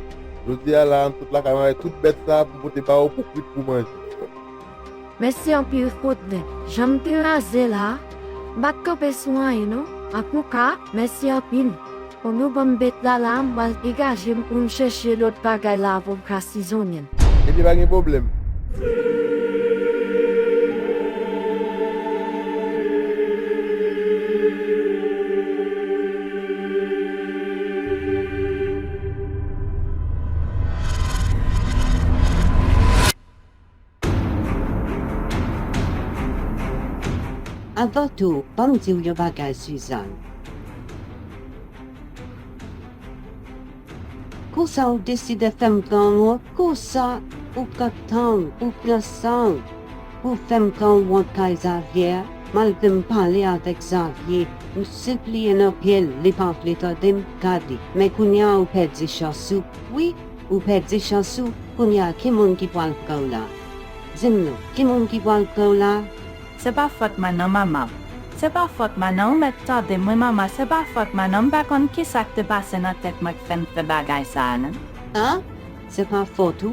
Jodi a la, m sot lakay mwen avèk tout bèt sa a pou m pote ba w pou kwit pou manje. Mèsi anpil, Fodlè. Jan m te raze la, m pa t kanpe sou anyen, non. Antouka, mèsi anpil. Fò nou ban m bèt la la, m pral degaje m pou m chèche lòt bagay la avan m ka sizonnen. Ebyen, pa gen pwoblèm. Avan tou, ban m di w yon bagay, Sizàn. Konsa ou deside fè m pran wont, konsa ou pran tan w, ou pran san w pou fè m pran wont kay Zavyè, malgre m pale avèk Zavye, m sipliye nan pye l, li pa vle tande m, gade. Men kounye a ou pèdi chans ou, wi, ou pèdi chans ou, kounye a ki moun ki pral pran w la? Di m non, ki moun ki pral pran w la? Se pa fòt mwen non, manman. Se pa fòt mwen non, ou mèt tande mwen, manman, se pa fòt mwen non, m pa konn kisa k te pase nan tèt mwen k fè m fè bagay sa a non. An? Se pa fòt ou?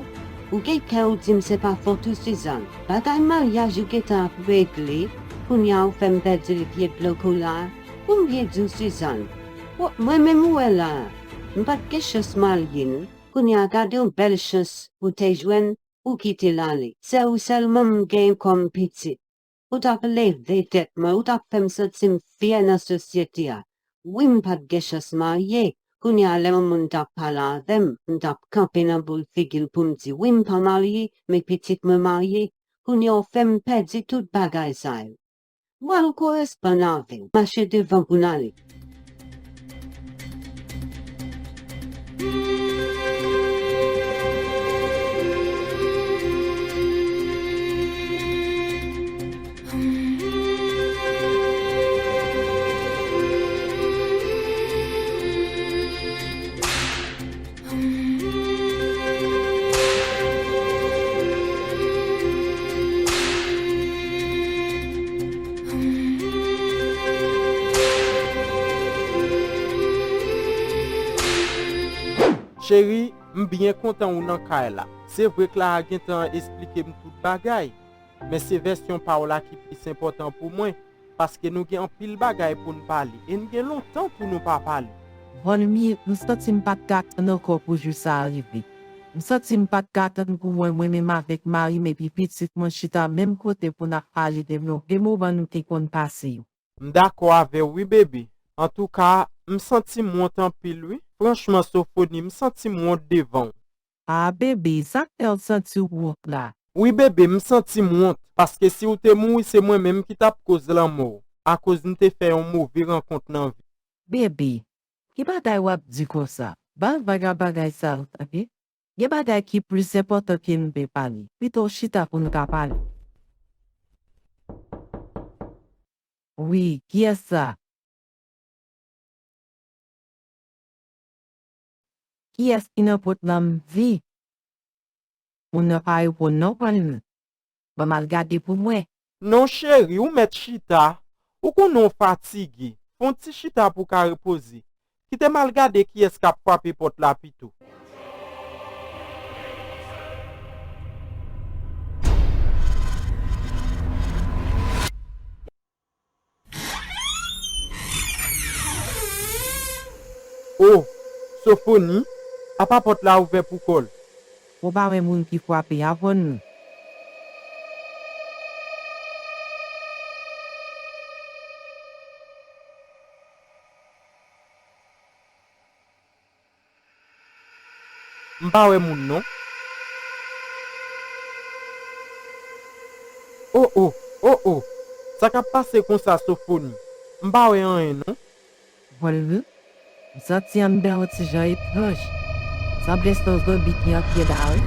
Ou gen kè ou di m se pa fòt ou, Sizàn? Bagay maryaj ou gentan ap regle, kounye a ou fè m pèdi l vye blòk ou la. Pou m byen di w, Sizàn, w-, mwen menm ou wè la a, m pa t gen chans marye non. Kounye a gade yon bèl chans ou te jwenn, ou kite l ale. Se ou sèlman m gen kòm pitit. Ou t ap leve tèt mwen, ou t ap fè m santi m fyè nan sosyete a. Wi, m pa t gen chans marye. Kounye a, lè yon moun t ap pale avè m, m t ap kanpe nan boul figi l pou m di, wi, m pa marye, men pitit mwen marye. Kounye a, w fè m pèdi tout bagay sa yo. Mwen, m koresponn avè w. Mache devan pou n ale. Cheri, m byen kontan ou nan kay la. Se vre Clara gentan esplike m tout bagay, men se vèsyon pa w la ki plis enpòtan pou mwen, paske nou gen anpil bagay pou n pale, e n gen lontan pou nou pa pale. Vanmi, m santi m pa t ka tann ankò pou jou sa a rive. M santi m pa t ka tann pou mwen, mwen menm avèk mari m epi pitit mwen chita menm kote pou n ap pale de vye moman nou te konn pase yo. M dakò avè w wi, bebe. Antouka, m santi m wont anpil wi. Franchman, Sofoni, m santi m wont devan w. A, bebe, sa k fè w santi w wont la? Wi, bebe, m santi m wont, paske si w te mouri, se mwen menm ki t ap koz lanmò w, akoz m te fè yon move rankont nan vi. Bebe, ki bagay w ap di konsa? Ba vag a bagay sa yo, tande. Gen bagay ki plis enpòtan ke n pe pale. Pito w chita pou n ka pale. Wi, kiyès sa? Kiyès ki nan pòt la, m di? Moun nan pa reponn non, Vanmi. Ban m al gade pou mwen. Non, cheri, ou mèt chita. Ou konnen w fatige. Fè yon ti chita pou w ka repoze. Kite m al gade kiyès k ap frape pòt la pito. O, Sofoni, apa pòt la ouvè pou kò l? Ou pa wè moun ki frape a, Vanmi? M pa wè moun non. O, o, o, o! Sa k ap pase konsa, Sofoni? M pa wè anyen non. Vanmi, m santi anndan yon ti jan etranj. Sanble se yon zonbi ki antre la wi.